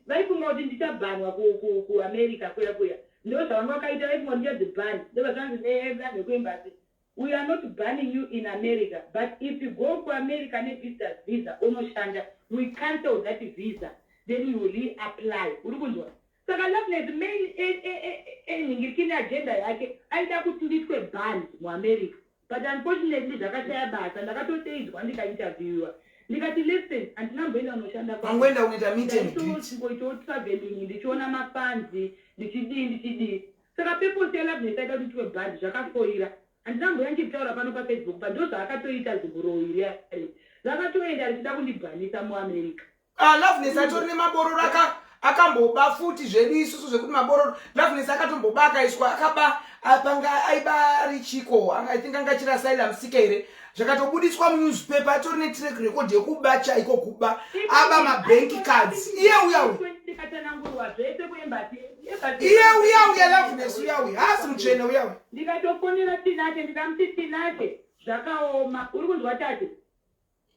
vaifunga kuti ndichabhanwa kuAmerica kuya kuya ndo zvavanga vakaita vaifunga kuti ndichadzibhani ndobva zvanzi nevanhu vekuembassy we are not banning you in America but if you go kuAmerica nevisitors visa unoshanda we cancel that visa then you reapply uri kunzwa saka Loveness main nhingirikini agenda yake aida kuti ndiitwe banned muAmerica but unfortunately zvakashaya basa ndakatodeidzwa ndikainterviewiwa ndikati listen handinamboenda kunoshanda Wangoenda kunoita meet and greet. Ndaitoita traveling ndichiona mafans ndichidii ndichidii saka purpose yaLoveness aida kuti ndiitwe banned zvakafoira handinamboya ndichitaura pano paFacebook pa ndo zvaakatoita zimburoyi riya rakatoenda richida kundibhanisa muAmerica. Ah, Loveness atori nemabororo akamboba futi zvedu isusu zvekuti mabororo Loveness akatomboba akaiswa akaba apanga aiba ari chiko I think anga achiri asylum seeker here zvakatobudiswa munewspaper atori netrack record yekuba chaiko kuba aba mabank cards iye uya uya ndikatsanangurwa zvese kuembassy iye uya uya Loveness uya uya haasi mutsvene uya uya ndikatofonera Tinashe ndikamuti Tinashe zvakaoma uri kunzwa tate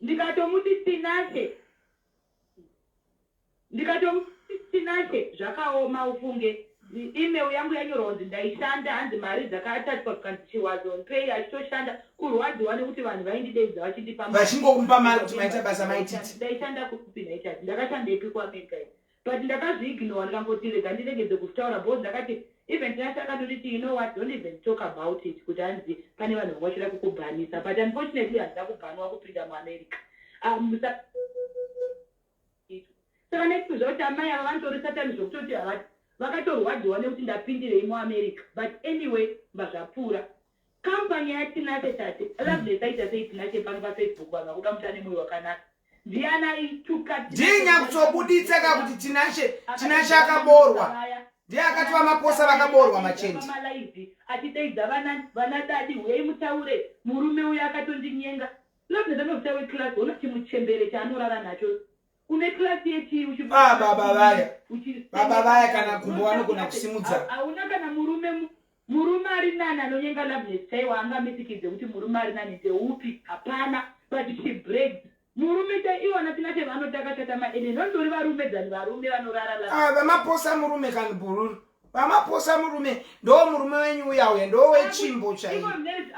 ndikatomuti Tinashe ndikatomuti Tinashe zvakaoma ufunge email yangu yanyorwa kunzi ndaishanda hanzi mari dzakatatwa zvikanzi she was on pay achitoshanda kurwadziwa nekuti vanhu vaindideidza vachindipa mari. Vachingomupa mari kuti maita basa maititi. Ndaishanda kupi ndaitati ndakashandepi kuAmerica iyi but ndakazviignore ndikangoti rega ndiregedze kutaura because ndakati even Tinashe akatonditi you know what don't even talk about it kuti hanzi pane vanhu vanga vachida kukubhanisa but unfortunately handina kubhanwa kupinda muAmerica saka nekuziva kuti amai ava vanotori satani zvokutoti vakatorwadziwa nekuti ndapindirei muAmerica but anyway mba zvapfuura kampani yaTinashe tate Loveness aita sei Tinashe pano paFacebook vanhu vakuda muti ane mwoyo wakanaka ndiani aituka Ndinya kutobuditsa ka kuti Tinashe Tinashe akaborwa ndiye akati vamaposa vakaborwa machendi malive achideidza vana daddy huyai mutaure murume uyo akatondinyenga Loveness anozita weclass ona chimuchembere chaanorara nacho une class yechii Ah, baba vaya. Baba vaya kana gumbo vanogona kusimudza. Hauna kana murume murume ari nani anonyenga Loveness chaiwo angamisikidze kuti murume ari nani ndeupi hapana but she brags murume chai iwona Tinashe vanoti akachata maeneni vanotori varume dzani varume vanorara Ah, vamaposa murume kani bhururu. Vamaposa murume ndo murume wenyu uya uya ndo wechimbo chaiyo.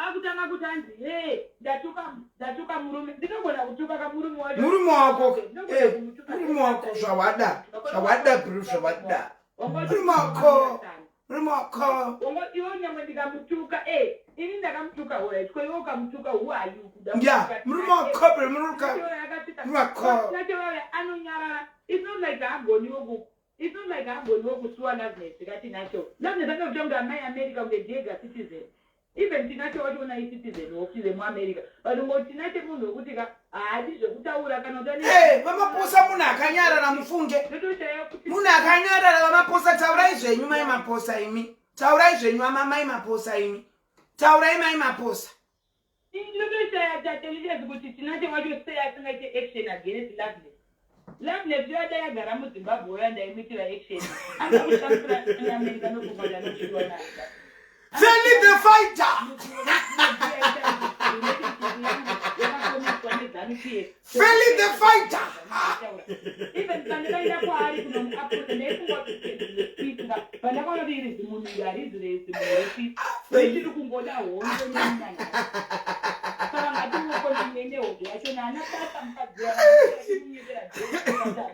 Akutanga kuti anzi he ndatuka ndatuka murume ndinogona kutuka kamurume wacho. Murume wako eh murume wako zvawada zvawada bro zvawada. Murume wako murume wako. Iwe nyangwe ndikamutuka eh ini ndakamutuka alright ko iwe ukamutuka who are you kuda. Yeah murume wako bro murume wako. Anonyarara it's not like haagoniwo ku It's not like haagoniwo kusuwa Loveness ka Tinashe. Loveness anotoita kunge amai America kunge Jega citizen. Even Tinashe wacho una icitizen wo kuti muAmerica. But ungoti Tinashe munhu wekuti ka haadi zvekutaura kana kuti ane Hey, vaMaposa munhu akanyarara mufunge. Ndotoshaya kuti Munhu akanyarara vaMaposa taurai zvenyu mai Maposa imi. Taurai zvenyu amamai Maposa imi. Taurai mai Maposa. Ndinotoshaya Tatelicious kuti Tinashe wacho sei asingaite action against Loveness. Loveness uyo dai agara muZimbabwe uya ndaimuitira action. Anoda kushamisira neAmerica nofunga kuti anotyiwa naye. Feli the fighter. Feli the fighter. Even pandakaenda kwaari kunomuapproach ndaifunga kuti pandakaona kuti iri zimunhu iri harizi rezimunhu repeace. Richiri kungoda hondo nenyanya. Saka ngatingokontinue nehondo yacho naana basa mukadzi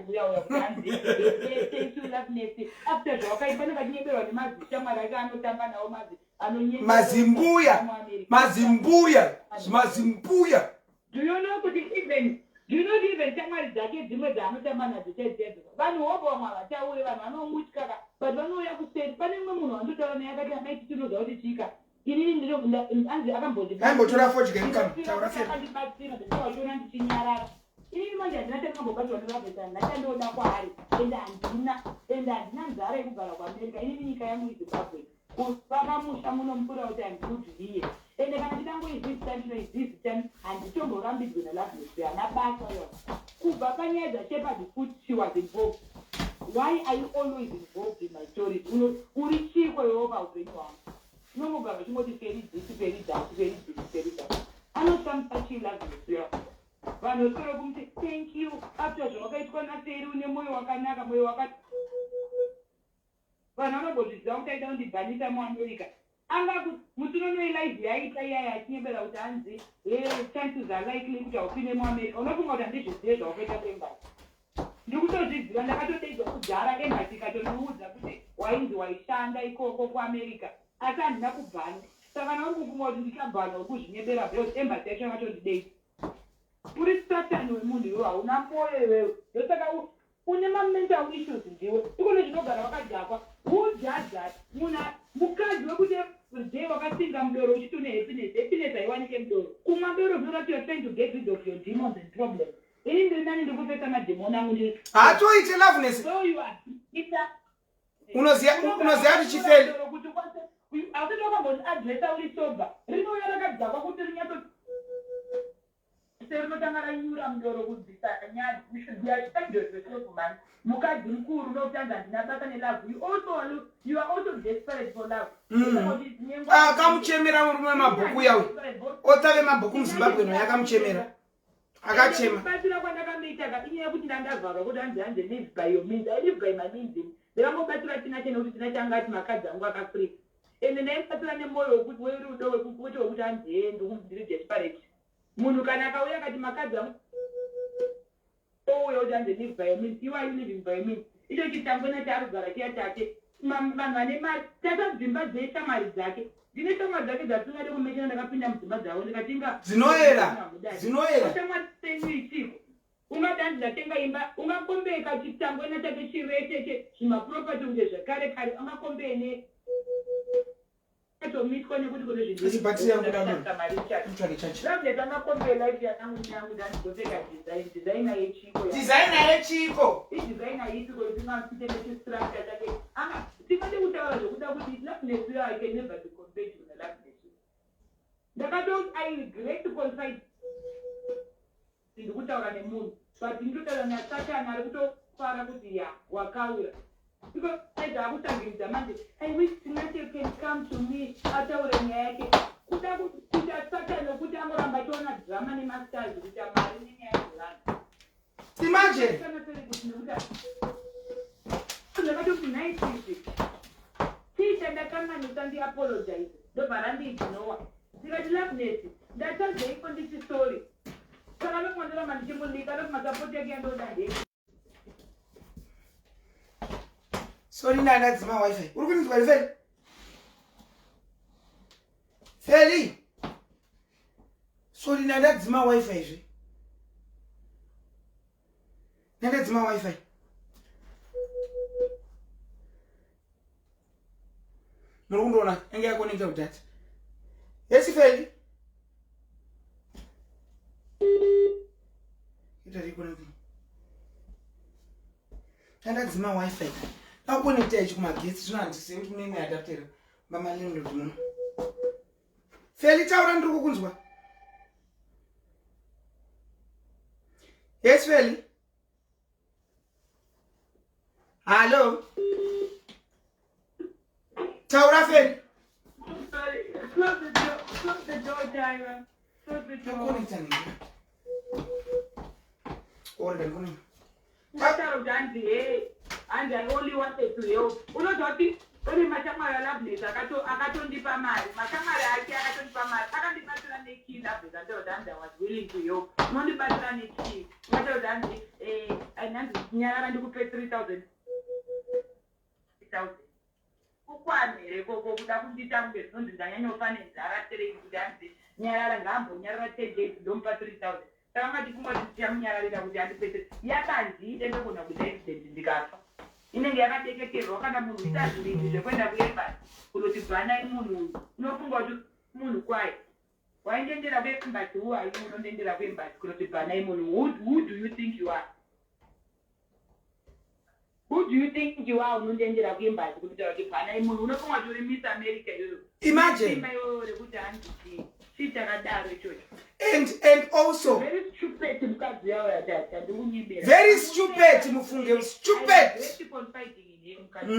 uyauya kuti hanzi thank you Loveness after zvawakaita panenge achinyeberwa nemazishamwari ake anotamba nawo mazi anonyeberwa Mazimbuya. Mazimbuya. Mazimbuya. Do you know kuti even do you know kuti even shamwari dzake dzimwe dzaanotamba nadzo chaidzo vanhu hobho vamwe havataure vanhu vanomutya ka but vanouya kuseri pane mumwe munhu wandotaura naye akati amai titi unoziva kuti chika inini ndino anzi akambondibatsira Aimbotora fodya mukanwa. Taura fela. akandibatsira ndakawachiona ndichinyarara inini manje handina chandingambobatsirwa nevavetani handina kwaari ende handina ende handina nzara yekugara kuAmerica. Inini nyika yangu iZimbabwe kuvaka musha muno mupura kuti I'm good here ende kana ndikangoizivisa ndinoizivisa handitomborambidzwe naLoveness hana basa yo kubva panyaya dzaShepard Foot she was involved. Why are you always involved in my stories? Uri chiko iwewo paupenyu hwangu? Unongogara uchingoti feri this, feri that, feri this, feri that. Anoshamisa chii Loveness uya? Vanhu voswera kumuti thank you after zvawakaitwa naferi une mwoyo wakanaka mwoyo waka vanhu vanombozviziva kuti aida kundibhanisa muAmerica anga musinonoi live yaita iyaya achinyembera kuti hanzi he chances are likely kuti haupinde muAmerica. Unofunga kuti handizvizive zvawakaita kuembassy? Ndikutozviziva ndakatodeidzwa kudhara embassy ikatondiudza kuti wainzi waishanda ikoko kuAmerica asi handina kubhana. Saka kana uri kufunga kuti ndichabhanwa uri kuzvinyebera because embassy yacho yakatondideidza. Uri satani wemunhu iwewe hauna mwoyo iwewe ndosaka une mamental issues ndiwe iko nezvinogara wakadhakwa. Who does that? Munhu mukadzi wekuti everyday wakasinga mudoro uchiti une happiness. Happiness haiwanike mudoro. Kumwa doro zvinoreva you are trying to get rid of your demons and problems. Ini ndiri nani ndikupesa madhimoni angu ndiri Haatoite Loveness. So you are ita Unoziva kuti chifeli kuti asati wakamboniadresa uri sober rinouya rakadhakwa kuti rinyatso rinotanga ranyura mudoro kubvisa nyadzi. You should be ashamed of yourself, man. Mukadzi mukuru unotanga handina basa nelove. You are also desperate for love. Akamuchemera murume wemabhuku uya uyu author vemabhuku muZimbabwe no yakamuchemera akachema. Kubatsira kwandakamuita ka inyaya yekuti ndandavharwa kuti hanzi live by your means. I live by my means. Ndakangobatsira Tina nekuti Tina changa ati makadzi angu akafree ende ndaimubatsira nemwoyo wekuti werudo wekuti wekuti hanzi he ndiri desperate. Munhu kana akauya akati makadzi angu ouya kuti hanzi live by your means, you are you living by your means? Icho chitangwena chaari kugara chiya chake vanhu vane mari tasa dzimba dzeshamwari dzake ndine shamwari dzake dzasingade kumeshana ndakapinda mudzimba dzavo ndikatinga Dzinoera, dzinoera. Shamwari dzenyu ichiko ungati ndatenga imba ungakombeka chitangwena chake chirecheche zvimaproperty kunge zvekare kare ungakombee ne tomitwa nekuti kune Asi battery yangu dano. Utsvake chachi. Loveness angakombee life yangu yangu ndandizopfeka design designer yechiko Designer yechiko. Idesigner ipiko isingamfite nechistructure chake anga tingade kutaura zvokuda kuti Loveness uyo I can never be compared to Loveness. Ndakato I regret to confide ndikutaura nemunhu but ndinotaura nasatani ari kutofara kuti ya wakaura because aibva akutangiridza manje. I wish Tinashe can come to me ataure nyaya yake kuda kuita satani wekuti angoramba achiona drama nemastars kuita mari nenyaya dzevanhu. Imagine. Ndakatoti naisizvi. Ndakanganisa, ndiapologize. Ndobva randiignowa. Ndikati, "Loveness, ndatadzeiko? Nditi sorry." Saka ndofunga ndoramba ndichimulika. Ndofunga support yake yandoda ndei. Sorry, ndandadzima WiFi. Uri kundinzwa here, Feli? Feli, sorry, ndandadzima WiFi zve. Ndandadzima WiFi. Muri kundiona? Yange yakonekta kudata. Yes, Feli. Ita reconnecting. Ndandadzima WiFi. Ndakukonekta ichi kumagetsi. Zvino handisiye kuti kune imwe adapter mamalandlord muno. Feli, taura, ndiri kukunzwa. Yes, Feli. Hallo, taura, Feli. Sorry. Close the door. Close the door, Tyra. Close the door. Ndakonekta nini ori ndikone. Ndataura kuti hanzi, "Hey," hanzi, "I only wanted to help." Unoziva kuti uri mashamwari aLoveness akatondipa mari. Mashamwari ake akatondipa mari, akandibatsira nekey. Loveness antaura kuti hanzi, "I was willing to help." Unondibatsira nekey, ungataura kuti hanzi, hanzi, "Nyarara, ndikupe 3000." 000 kukwana here koko? Kuda kundiita kunge zvinonzi ndanyanyofa nenzara tereki, kuti hanzi, "Nyarara." Ngaambonyarara 10 days, ndomupa 3000. Saka matifunga kuti ndichamunyararira kuti andipese yakanzi ndogona kuita accident ndikafa? Inenge yakadeketerwa. Kana munhu uita zvivindi zvekuenda kuembassy kunoti bhanai munhu uyu, unofunga kuti munhu kwai waindoendera kuembassy? Who are you unondoendera kuembassy kunoti bhanai munhu? Who do you think you are? Who do you think you are unondoendera kuembassy kunotaura kuti bhanai munhu? Unofunga kuti uri Miss America iyoyo? Imagine. Simba iyoyo rekuti hanzi chii? Chii chakadaro ichocho? And also Very stupid mukadzi yawo yatati handikunyebera. Very stupid, mufunge, stupid. Very confiding in him, mukadzi.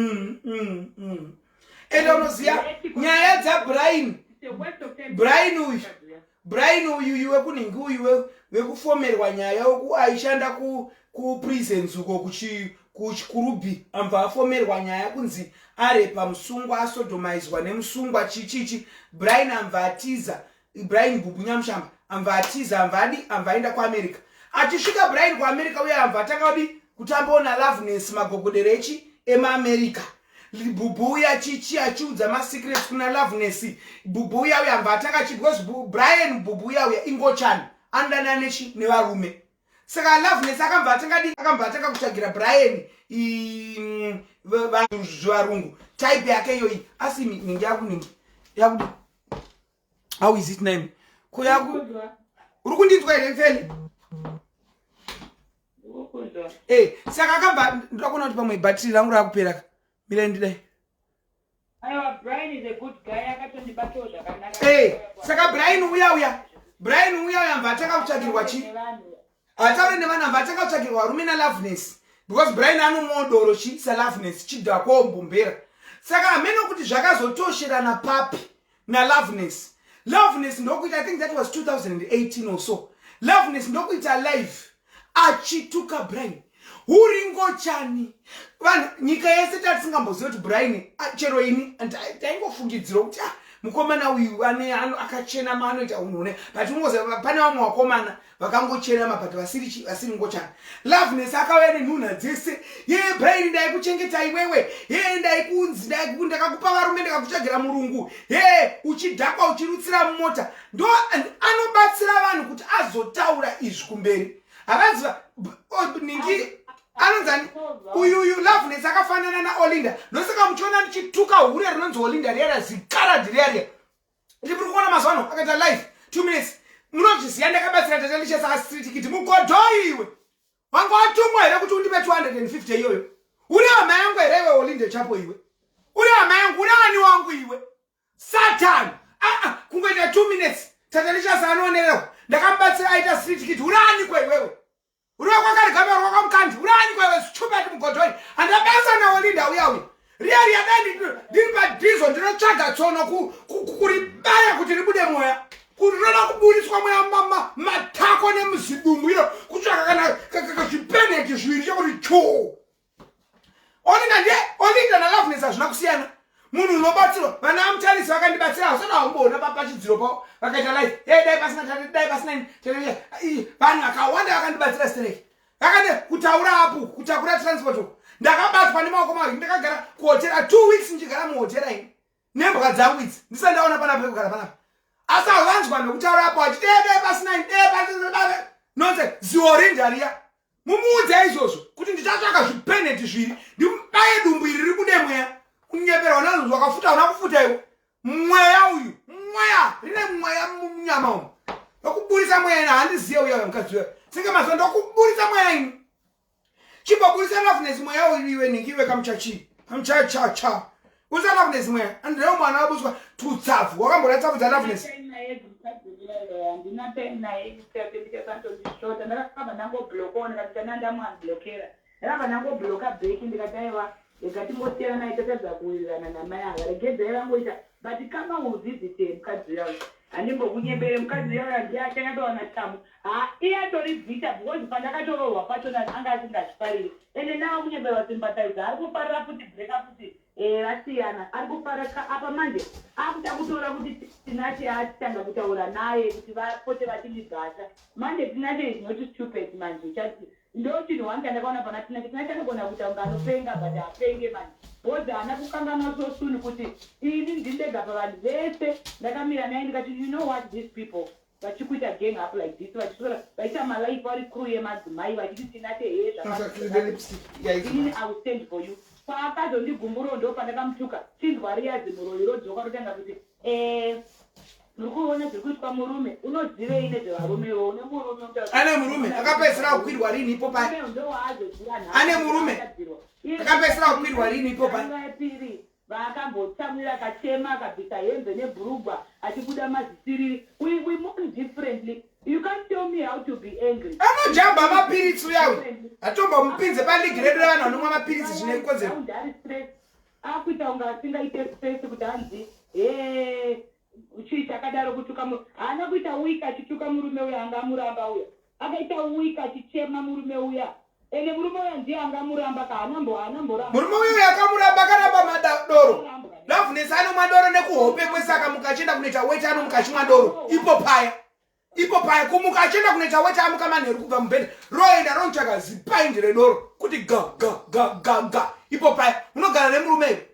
And unoziva nyaya dzaBrian? It's a waste of time. Brian uyu. Mukadzi uya. Brian uyu iwe kunhingi uyu wekufomerwa nyaya weku aishanda kuprisons uko kuChikurubi, ambva afomerwa nyaya kunzi arepa musungwa, asodomaizwa nemusungwa, chichichi. Brian ambva atiza. Brian Bubu Nyamushamba ambva atiza, ambva adi, ambva aenda kuAmerica. Achisvika Brian kuAmerica uye ambva atanga kudi kutambawo naLoveness magogodero echi emaAmerica. Bhubhu uya chichi achiudza masecrets kuna Loveness. Bhubhu uya uya ambva atanga chi because Brian Bhubhu uya uya ingochani, anodanana nechi nevarume. Saka Loveness akambva atanga di, akambva atanga kutsvagira Brian zvivarungu, type yake iyoyi. Asi ningi yakuningi yakudi, how is it name ko yaku? Ndikukunzwa. Uri kundinzwa here, Feli? Ndikukunzwa. Saka akambva, ndoda kuona kuti pamwe bhatiri rangu rakupera ka. Mirai ndidai. Aiwa, Brian is a good guy, akatondibatawo zvakanaka. Saka Brian uya uya, Brian uya uya mbva atanga kutsvagirwa chi Nevanhu. Ataure nevanhu, ambva atanga kutsvagirwa varume naLoveness, because Brian anomwawo doro chi saLoveness, chidhakwawo mbombera. Saka hamene kuti zvakazotosherana papi naLoveness. Loveness ndokuita, I think that was 2018 or so, Loveness ndokuita live achituka Brian, uri ngochani. Vanhu, nyika yese tatisingamboziva kuti Brian, chero ini taingofungidzira kuti, ah, mukomana uyu akachena, maanoita unhu une, but ungoziva pane vamwe vakomana vakangocherama but vasiri vasiri ngochani. Loveness akauya nenhunha dzese: "Ye Brian, ndaikuchengeta iwewe. Ye ndaikunzi ndakakupa varume, ndakakutsvagira murungu. Ye uchidhakwa, uchirutsira mumota." Ndo anobatsira vanhu kuti azotaura izvi kumberi. Havaziva ningi anonzani uyuyu. Loveness akafanana naOlinda. Ndosaka muchiona ndichituka hure rinonzi Olinda riya, zikaradhi riya riya. Ndiri kuona mazuva ano akaita live 2 minutes. Munozviziva, ndakabatsira Tatelicious astreet kiti mugodhoi. Iwe wanga watumwa here kuti undipe 250 iyoyo? Uri hama yangu here iwe, Olinde Chapo? Iwe uri hama yangu? Uri ani wangu iwe, Satan? Aa, kungoita 2 minutes, Tatelicious anoonererwa, ndakamubatsira aita street kit. Uri ani kwa iwewe? Uri wakwakarigama rwakwamukandi? Uri ani kwa iwe, stupid mugodhoi? Handabasa naOlinda uya uya riya riya. Dai ndiri padhizo, ndinotsvaga tsono kuribaya kuti ribude mweya, kuti rinoda kuburiswa mweya matako nemuzidumbu iro, kutsvaka kana zvipeneti zviviri chekuti chuu. Olinda ndiye Olinda naLoveness hazvina kusiyana. Munhu unobatsirwa, vana vamutarisi vakandibatsira, hausati haumboona pachidziro pavo vakaita life. Hey, dai pasina tate, dai pasina ini, tate, vanhu vakawanda vakandibatsira stereki. Vakande kutaura apo, kutakura transport uko. Ndakabatwa nemaoko maviri, ndakagara kuhotera 2 weeks ndichigara muhotera ini. Nembwa dzangu idzi, ndisati ndaona panapa pekugara panapa. Asi havanzwa nekutaura apo achiti dai dai pasina ini, dai pasina dai. Nonsense, ziorinda riya. Mumuudze izvozvo kuti ndichatsvaka zvipeneti zviri ndimubaye dumbu iri ribude mweya. Kunyeperwa nazvo wakafuta una kufuta iwe. Mweya uyu, mweya, rine mweya munyama umu. Ndokuburitsa mweya ini handiziye uya mukadzi uya. Senge mazuva ndokuburitsa mweya ini. Chimboburitsa Loveness mweya uyu iwe nhingi iwe kamuchachi. Kamuchachacha. Buritsa Loveness mweya. Andrew mwana wabutswa tutsabvu. Wakambona tsabvu dza Loveness. Handina time naye ndikasandondishota ndakabva ndangobloka ndikati tana ndamuunblockera ndakabva ndangobloka back ndikati aiwa rega tingosiyana naye tatadza kuwirirana namai ava regedzai vangoita but kama will visit mukadzi uya uyu handimbokunyembere mukadzi uya uya ndiye achanyatsowana chamu ha iye atori bitter because pandakatoroorwa pachona anga asingazvifariri ende nawo kunyemberwa sympathizer ari kufarira futi breaker futi Eh vasiyana ari kufara ka apa manje akuda kutora kuti Tinashe atanga kutaura naye kuti vapote vachindibhasha manje Tinashe is not stupid manje chati ndo chinhu one chandakaona pana Tinashe. Tinashe anogona kuita kunge anopenga but haapenge manje because haana kukanganwa so soon kuti ini ndindega pavanhu vese ndakamira naye ndikati you know what these people vachikuita gang up like this vachiswera vaita malife vari crew yemadzimai vachiti Tinashe hee zvakainini I will stand for you. Paakazondigumburawo ndo pandakamutuka chinzwa riya zimuroyi rodzoka rotanga kuti eh muri kuona zviri kuitwa murume unozivei nezvevarume iwe une murume ane murume akapedzisira kukwirwa rini ipo paya ane murume akapedzisira kukwirwa rini ipo paya Vaakambotsamwira akachema akabvisa hembe nebhurugwa achibuda mazisiriri we, we mourn differently you can't tell me how to be angry. Anojamba mapiritsi uya uyu hatombomupinze paligi redu revanhu vanomwa mapiritsi zvine kodzero. Akuita kunge asingaite stress kuti hanzi hee chii chakadaro kutuka haana kuita week achituka murume uya anga amuramba uya akaita week achichema murume uya ende murume uya ndiye anga amuramba ka haana mboramba murume uyo yakamuramba akaramba madoro Loveness anomwa doro nekuhope kwese akamuka achienda kunoita weti anomuka achimwa doro ipo paya ipo paya kumuka achienda kunoita weti amuka manheru kubva mubhedha roenda ronotsvaka zipaindi redoro kuti ga ga ga ga ga ipo paya unogara nemurume iwe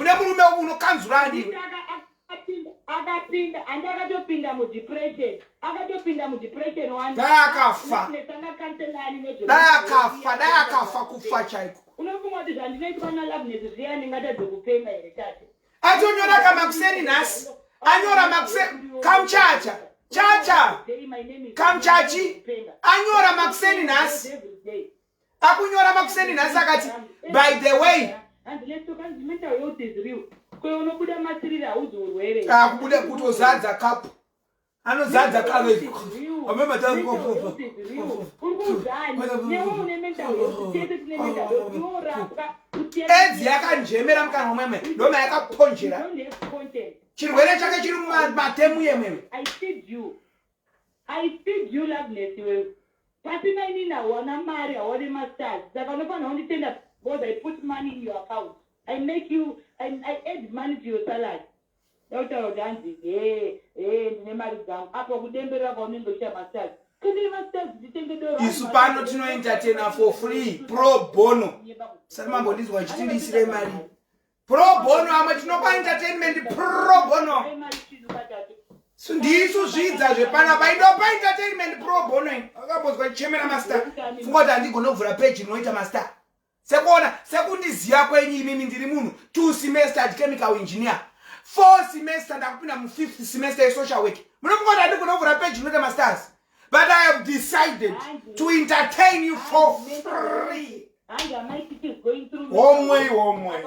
une murume unokanzura ani akapinda andi akatopinda mudepression akatopinda mudepression one dai akafa dai akafa dai akafa kufa chaiko unofunga kuti zvandinoitwa naloveness zviya ndingatadze kupenga here tate atonyora kamakuseni nhasi anyora makuseni kamuchacha chacha kamuchachi anyora makuseni nhasi akunyora makuseni nhasi akati by the way akubuda kutozadza kapu anozadza kapu edzi yakanjemera mukanwa mwemwe ndoma yakaponjera chirwere chake chiri mumatemu yemwemwe. I feed you Loveness iwewe. Pasina inini hauwana mari hauwane mastars saka unofanira kunditenda because I put money in your account. I make you I add money to your salary. Ndautaura kuti hanzi hee hee ndine mari dzangu apa kudemberera kwaunenge uchiita mastars. Kendei mastars nditenge doro. Isu pano tinoentertaina for free pro bono. Sati mambondinzwa chiti ndiisire mari. Pro bono amwe tinopa entertainment pro bono. Ndisu zvidza zvepanapa indopa entertainment pro bono ini. Akambonzwa chichemera master. Funga kuti handigone kuvhura page inoita master. Sekuona sekundiziva kwenyu imimi ndiri munhu 2 semester at chemical engineer. 4 semester ndakupinda mu 5th semester yesocial work. Munofunga kuti handigone kuvhura page inoita masters. But I have decided to entertain you for free. Homwe homwe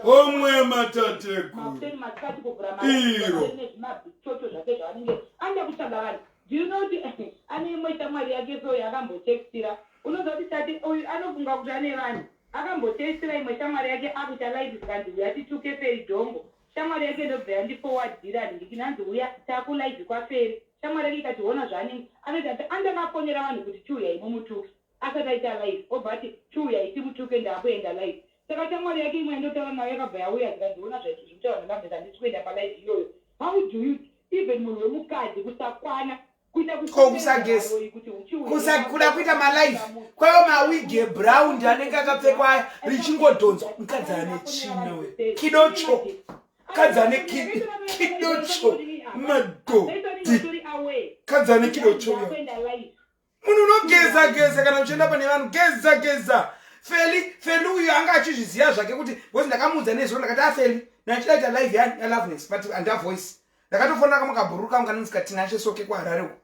homwe matateguru iro Do you know kuti ane imwe shamwari yake so yakambotextira unoziva kuti tate uyu anofunga kuti ane vanhu akambotextira imwe shamwari yake akuita live zikanzi uya tituke Feri dhongo shamwari yake ndobva yandifowardira ndikinanzi uya takulive kwaFeri shamwari yake ikati hona zvaanenge anoita ati andakafonera vanhu kuti chiuyai mumutuke asati aita live obva ati chiuyai timutuke ndaakuenda live. Saka shamwari yake imwe yandotaura nayo yakabva yauya zikandiona zvaizvitaura naLoveness, handisi kuenda palive iyoyo. How do you even, munhu wemukadzi, kusakwana kuita Ko kusageza? Kuda kuita malive kwaiwo mawigi ebrown anenge akapfekwa aya, richingodhonzwa. Mukadzi ane tsvina we, kidocho. Mukadzi ane kidocho, madhodhi. Mukadzi ane kidocho uyo. Munhu unogeza geza kana uchienda pane vanhu, geza geza. Feli, Feli uyu anga achizviziva zvake kuti, because ndakamuudza nezuro, ndakati, "Afeli, ndachida ita live yaLoveness, but handa voice." Ndakatofonera kamwe kabhururu kangu kanonzi kaTinashe Soke kuHarare uko.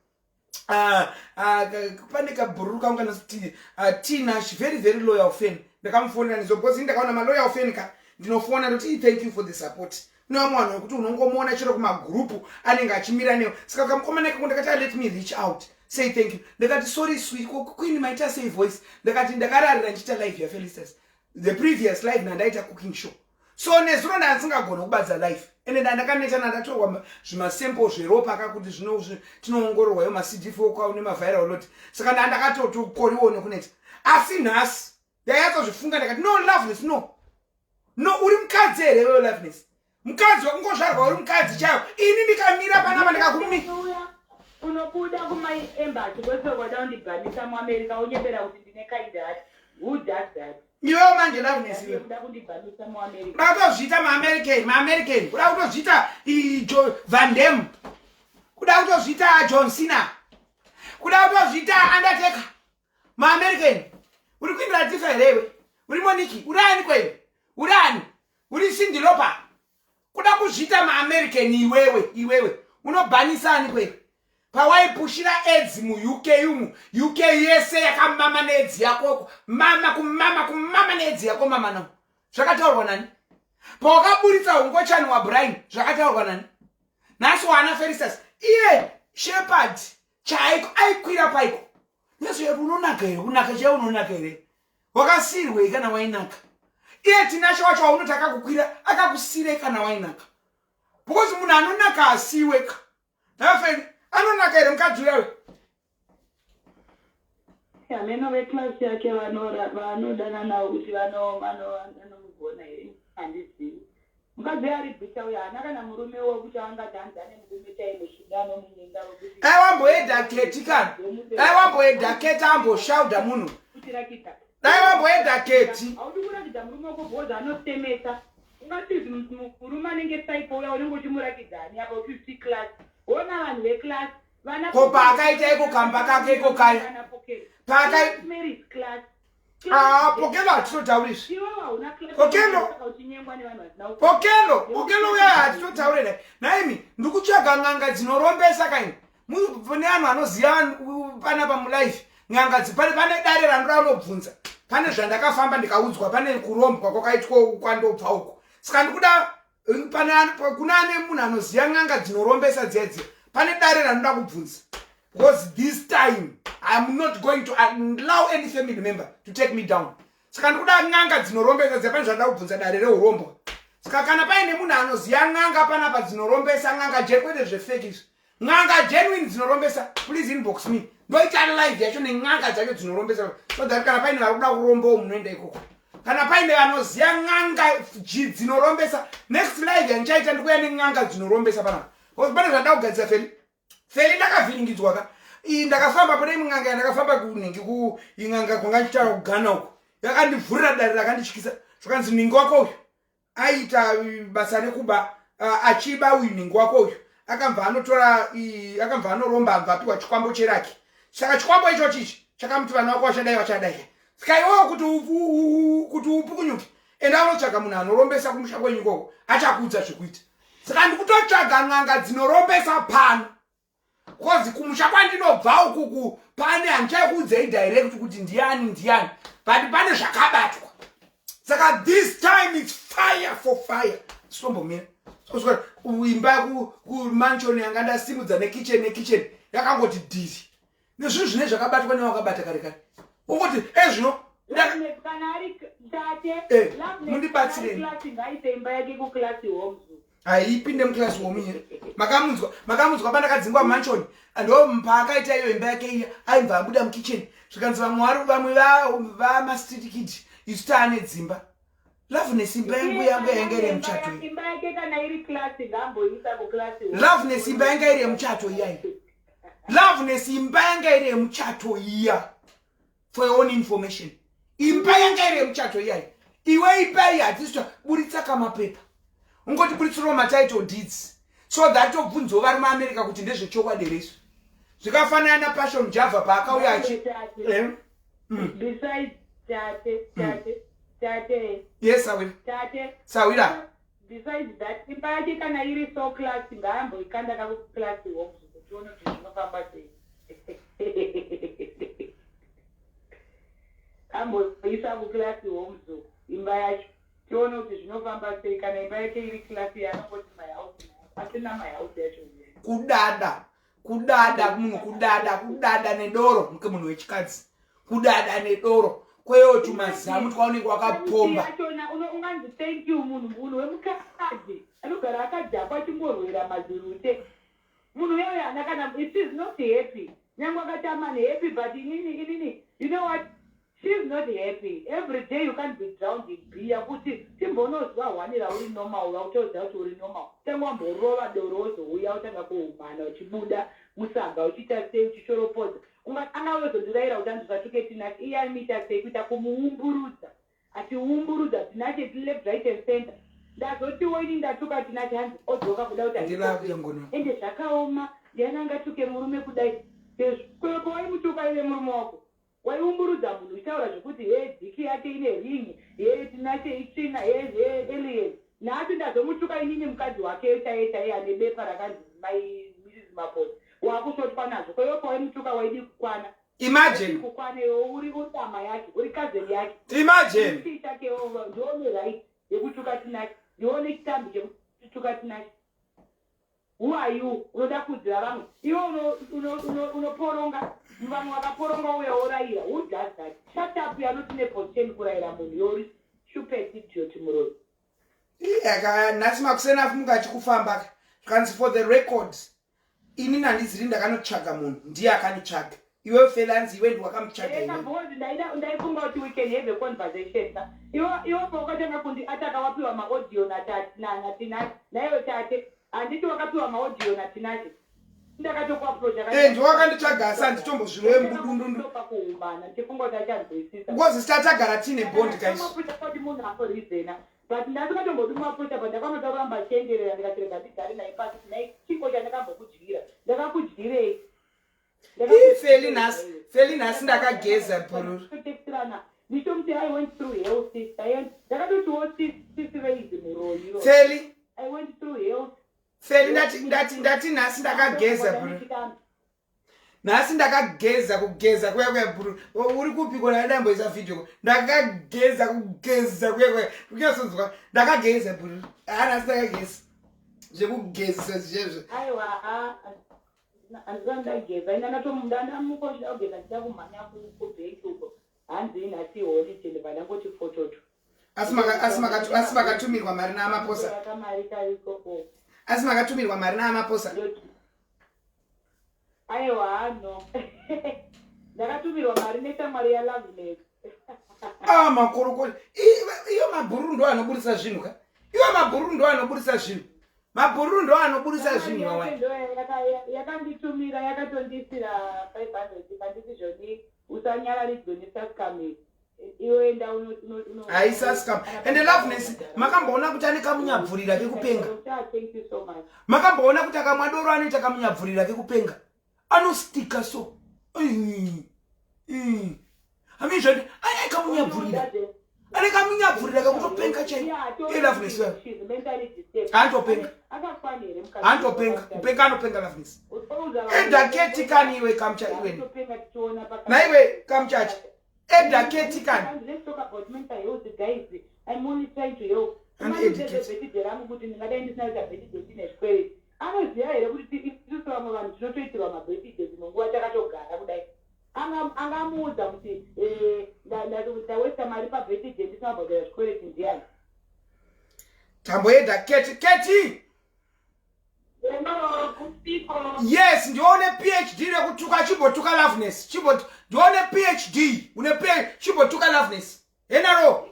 Ah, ah, pane kabhururu kangu kanonzi Tinash, very very loyal fan. Ndakamufonera nezo because ini ndakaona maloyal fan ka, ndinofona ndoti, "Thank you for the support." Kune vamwe vanhu vekuti unongomuona chero kumagurupu anenge achimira newe. Saka kamukomana ikako ndakati, "Ah, let me reach out, say thank you." Ndakati, "Sorry sweet queen, maita sei voice?" Ndakati, "Ndakararira ndichiita live yaFelistas, the previous live nandaita cooking show." So nezuro ndandisingagona kubadza live, ende ndandakaneta, nandatorwa zvimasample zveropa akakuti zvino tinoongororwa yo maCD4 kwao nemaviral load. Saka ndandakatotokoriwo nekuneta. Asi nhasi ndaiyatsozvifunga, ndakati, "No, Loveness, no, no, uri mukadzi here wewe, Loveness? Mukadzi wekungozvarwa, uri mukadzi chaiwo. Ini ndikamira panapa ndikakumi Unobuda kumaembassy kwese kwada kundibhanisa muAmerica, unyepera kuti ndine kind heart. Who does that? Iwewo manje, Loveness, iwe. Kuda kundibhanisa muAmerica. Kuda kutozviita maAmerican, maAmerican, kuda kutozviita Van Dam, kuda kutozviita John Cena, kuda kutozviita Undertaker, maAmerican. Uri kuindira Tifa here iwe? Uri Moniki? Uri ani kwewe? Uri ani? Uri Cyndi Lauper? Kuda kuzviita maAmerican iwewe. Iwewe unobhanisa ani kwewe? Pawaipushira AIDS muUK umu, UK yese yakamama neAIDS yakoko. Mama kumama kumama neAIDS yako, mama nao. Zvakataurwa nani? Pawakaburitsa ungochani waBrian, zvakataurwa nani? Nhasi wana Felistas, iye Shepard chaiko aikwira paiko neso yati unonaka here? Kunaka chaiwo unonaka here? Wakasirwei kana wainaka? Iye Tinashe wacho waunoti akakukwira, akakusirei kana wainaka? Because munhu anonaka asiweka nafeni. Anonaka here mukadzi uyawe? Hameno veclass yake vanodana navo kuti vanomugona here, handizivi. Mukadzi ari bitter uyo, haana kana murume wekuti angati hanzi ane murume chaimusvida anomunyenga wekuti Dai wamboedha Keti kana, dai wamboedha Keti amboshaudha munhu. Kutirakidza. Dai wamboedha Keti. Haudi kurakidza murume wako because anosemesa. Ungati murume anenge saipo uya, unenge uchimurakidza ani apa uchiziti class? Ona vanhu veclass vana. Ko paakaita iko kamba kake iko kaya? Vana Pokelo. Mary's class. Ah, Pokelo hatitotauri izvi. Iwewe hauna class. Pokelo. Saka uchinyengwa nevanhu vasina Pokelo, Pokelo uya hatitotauri naye. Naimi, ndikutsvaga n'anga dzinorombesa kaini. Mune vanhu vanoziva panapa mulife n'anga dzipane, pane dare randora unobvunza. Pane zvandakafamba ndikaudzwa, pane kurombwa kwakaitwa kwandobva uko. Saka ndikuda pane kuna ane munhu anoziva n'anga dzinorombesa dziya dziya. Pane dare ranoda kubvunza. Because this time I'm not going to allow any family member to take me down. Saka ndikuda n'anga dzinorombesa dziya, pane zvandida kubvunza dare reurombwa. Saka kana paine munhu anoziva n'anga panapa dzinorombesa, n'anga je, kwete zvefake izvi, n'anga genuine dzinorombesa, please inbox me. Ndoita live yacho nen'anga dzacho dzinorombesa, so that kana paine vari kuda kurombawo munoenda ikoko. Kana paine vanoziva n'anga dzinorombesa, next live yandichaita ndikuya nen'anga dzinorombesa panapa, because pane zvandida kugadzisa. Feli, Feli, ndakavhiringidzwa ka. Iyi ndakafamba pane imwe n'anga yandakafamba kunhingi, kuin'anga kwanga ndichitaura kuGhana uko, yakandivhurira dare rakandityisa. Zvakanzi, "Nhingi wako uyu aiita basa rekuba, achiba uyu nhingi wako uyu akambva anotora, akambva anoromba, ambva apiwa chikwambo cheraki. Saka chikwambo ichochi ichi chakamuti vana vako vachadai, vachadai. Saka iwewo kuti upukunyuke, enda unotsvaga munhu anorombesa kumusha kwenyu ikoko, achakuudza zvekuita." Saka ndikutotsvaga n'anga dzinorombesa pano, because kumusha kwandinobva ukuku pane, handichaikuudzei direct kuti ndiani ndiani, but pane zvakabatwa. Saka this time it's fire for fire, sitombomira. Imba kumansion yanga ndasimudza nekitchen, nekitchen yakangoti dhiri nezvinhu zvine zvakabatwa newakabata kare kare. Ungoti ezvino Loveness, kana ari tate. Eh, mundibatsireni. Class ngaite imba yake kuclass homes. Haipinde muclass home here? Makamunzwa, makamunzwa pandakadzingwa mumansion, ndo paakaita iyo imba yake iya, aibva abuda mukitchen. Zvikanzi vamwe vamastreet kid, isu taane dzimba. Loveness imba yangu yangu yanga iri yemuchato. Imba yake kana iri class ngaamboisa kuclass. Loveness imba yanga iri yemuchato iyai. Loveness imba yanga iri yemuchato iya. For your own information. Imba yanga iri yemuchato iyai. Iwe imba iyi hatisi buritsa kamapepa. Ungoti buritsirawo matitle deeds. So that tobvunzawo vari muAmerica kuti ndezvechokwadi here izvi. Zvikafanana naPassion Java paakauya achi. Eh? Besides tate tate tate. Yes, Sawira. Tate. Sawira. Besides that, imba yake kana iri so class ngaamboikanda ka class homes kuti tione kuti zvinofamba sei. Amboisa kuclass homes imba yacho tione kuti zvinofamba sei kana imba yake iri class yaanongoti my house asina my house yacho. Kudada kudada munhu kudada kudada nedoro muke munhu wechikadzi kudada nedoro kweyo tumazamu twaunenge wakapomba achona unganzi thank you munhu munhu wemukadzi anogara akadhakwa achingorwera mazirute munhu uyoyo haana kana it is not happy nyange akati amani happy but inini inini you know what she's not happy every day you can't be drowned in beer kuti timbonozwa hwani rauri normal vautoziva kuti uri normal tanga wamborova doro wozouya utanga kuhumana uchibuda musaga uchiita sei uchishoropodza anga wezondirayira kuti anzi usatuke Tinashe iye aimiita sei kuita kumuumburudza achiumburudza Tinashe left right and center ndazotiwo ini ndatuka Tinashe hanzi odzoka kuda kuti ende zvakaoma ndiani angatuke murume kudai kweko waimutuka ive murume wako waiumburudza munhu uchitaura zvekuti he dick yake ine ring he Tinashe itsvina he he alien nhasi ndazomutuka inini mukadzi wake chaiye chaiye ane bepa rakanzi mai Mrs Mapoti wakusvotwa nazvo kwaiwe pawaimutuka waidi kukwana Imagine. Kukwana iwe uri uri dama yake uri cousin yake. Imagine. Chii chake ndione right yekutuka Tinashe ndione chitambi chekutuka Tinashe. Who are you? Unoda kuudzira vamwe iwe unoporonga vamwe vakaporonga uya worayira. Who does that? Shut up, you are not in a position kurayira munhu. You're stupid idiot muroyi. Nhasi makuseni afumuka achikufamba zvikanzi for the record ini handiziri ndakanotsvaga munhu ndiye akanditsvaga iwe felanzi iwe ndiwakamutsvaga. Iwe ndaifunga kuti we can have a conversation sa iwe iwe paukatanga kundi ataka wapiwa maaudio naTinashe naiwe tate handiti wakapiwa maaudio naTinashe ndakatokuapproacha. Eh, ndiwakanditsvaga asi handitombozvirove mudundundu. Pakuumbana ndichifunga kuti achanzwisisa. Ngozi sitachagara tiine bond guys. Kuti munhu akorizena but ndasingatombodi muapproacha but ndakanoda kuramba achienderera ndikati rega ndigare naye pasi naye chiko chandakambokudyira ndakakudyirei. Ii, Feli nhasi Feli nhasi ndakageza bhururu. Kutekisirana ndichomuti I went through hell sister. Ndakatotiwo sisi veizi muroyi iro. Feli. I went through hell. Feli ndati ndati ndati nhasi ndakageza bhururu nhasi ndakageza kugeza kuya kuya bhururu uri kupi kona ndamboisa video ndakageza kugeza kuya kuya kunyasonzwa ndakageza bhururu ha nhasi ndakageza zvekugezesa zvichezvo. Aiwa handisati ndageza ina ndamuka uchida kugeza ndichida kumhanya kubhenki uko hanzi nhasi holiday ndibva ndangoti fototo. Asi makatumirwa mari naamaposa? Kamari karikoko. Asi makatumirwa mari naamaposa? Aiwa no ndakatumirwa mari neshamwari yaLoveness. Ah makorokoro iyo mabhururu ndo anoburisa zvinhu ka iwo mabhururu ndo anoburisa zvinhu mabhururu ndo anoburisa zvinhu wawa. Yakanditumira yakatondisira 500 ikanditi zvoni usanyararidzwe nesaskam iwe enda. Haisaskam ende Loveness makamboona kuti ane kamunyabvurira kekupenga? Thank you so much. Makamboona kuti akamwa doro anoita kamunyabvurira kekupenga anostika so hamizvati ane kamunyabvurira ane kamunyabvurira kekutopenga chaiko iLoveness wayo antopenga antopenga kupenga anopenga Loveness edhaketi kani iwe kamucha iweni naiwe kamuchacha edhaketi kani. Let's talk about mental health, guys. I'm only trying to help. Uneducated. Birthday rangu kuti ndingadai ndisina kuita birthday tine zvikwereti anoziva here kuti isusu vamwe vanhu tinotoitirwa mabirthday dzimwe nguva takatogara kudai angamuudza kuti ndawesta mari pabirthday ndisina kubhadhara zvikwereti ndiani? Tamboenda keti keti. Yes ndione PhD rekutuka chimbotuka Loveness chimbot ndione PhD une chimbotuka Loveness henaro.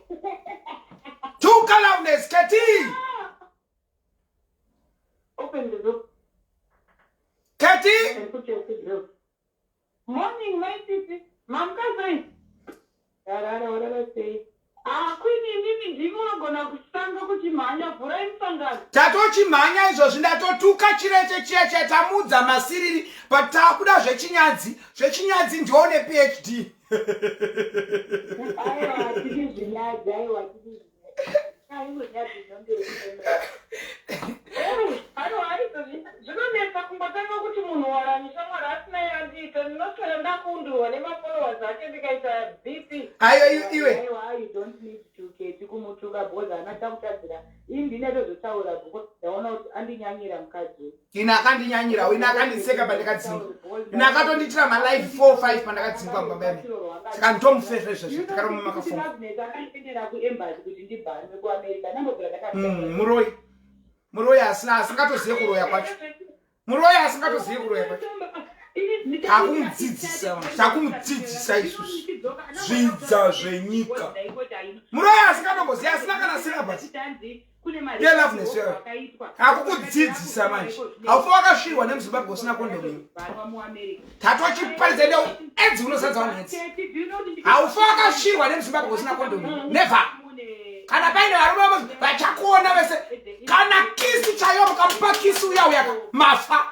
Tuka Loveness, Keti. Open the door. Keti. And put your seatbelt. Morning, my sisi. Mamukazai. Rarara warara sei? Ah, queen inini ndimi unogona kutanga kuchimhanya vhurai musangano. Tatochimhanya izvozvi ndatotuka chireche chiya chiya tamudza masiriri but takuda zvechinyadzi zvechinyadzi ndione PhD. Aiwa hatidi zvinyadzi aiwa hatidi zvinyadzi. Aiwa nyadzi dzinonge Aiwa aizozvi zvinonetsa kungotanga kuti munhu warani shamwari asina yandiita ndinoswera ndakuundurwa nemafollowers ake ndikaita BP. Ayo iwe. Aiwa you don't need to Keti kumutuka because haana chakutadzira. Ini ndine tozotaura because ndaona kuti andinyanyira mukadzi. Ina akandinyanyira, ina akandiseka pandakadzingwa. Ina akatondiitira malive 4 5 pandakadzingwa mubaba yami. Saka ndomufefre izvozvi takaroma makafunga. Akandipindira kuembassy kuti ndibhanwe kuAmerica. Ndambobvira ndakapinda. Muroyi. Muroyi asina asingatoziye kuroya kwacho. Muroyi asingatoziye kuroya kwacho. Takumudzidzisa, takumudzidzisa isusu. Zvidza zvenyika. Muroyi asingatomboziya asina kana syllabus. Yeah, Loveness, yeah. Hakukudzidzisa manje. Haufa wakasvirwa nemuZimbabwe usina kondomu iwe. Tatochiparidza ende edzi unozadza vanhu edzi. Haufa wakasvirwa nemuZimbabwe usina kondomu iwe. Never. Kana paine varume vachakuona vese kana kisi chaiyo mukamupa kisi uya uya mafa.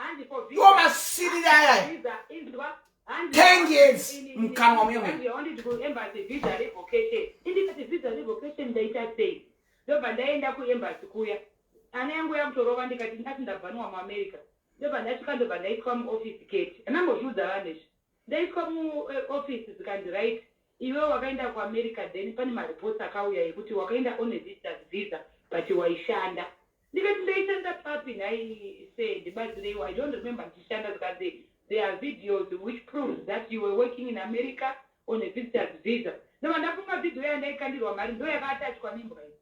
Iwo masiriri aya. 10 years mukanwa muye muye. Ndobva ndaenda kuembassy kuya ana yangu yakutorova ndikati ndati ndabhanwa muAmerica. Ndobva ndasvika ndobva ndaiswa muoffice Keti andambozviudza vanhu izvi. Ndaiswa muoffice zikanzi right iwe wakaenda kuAmerica then pane mareports akauya ekuti wakaenda on a visitors visa but waishanda. Ndikati ndaishanda papi nhai se ndibatsireiwo I don't remember ndichishanda zikanzi there are videos which proves that you were working in America on a visitors visa. Ndobva ndafunga video yandaikandirwa mari ndo yakaatachwa nembwa iyi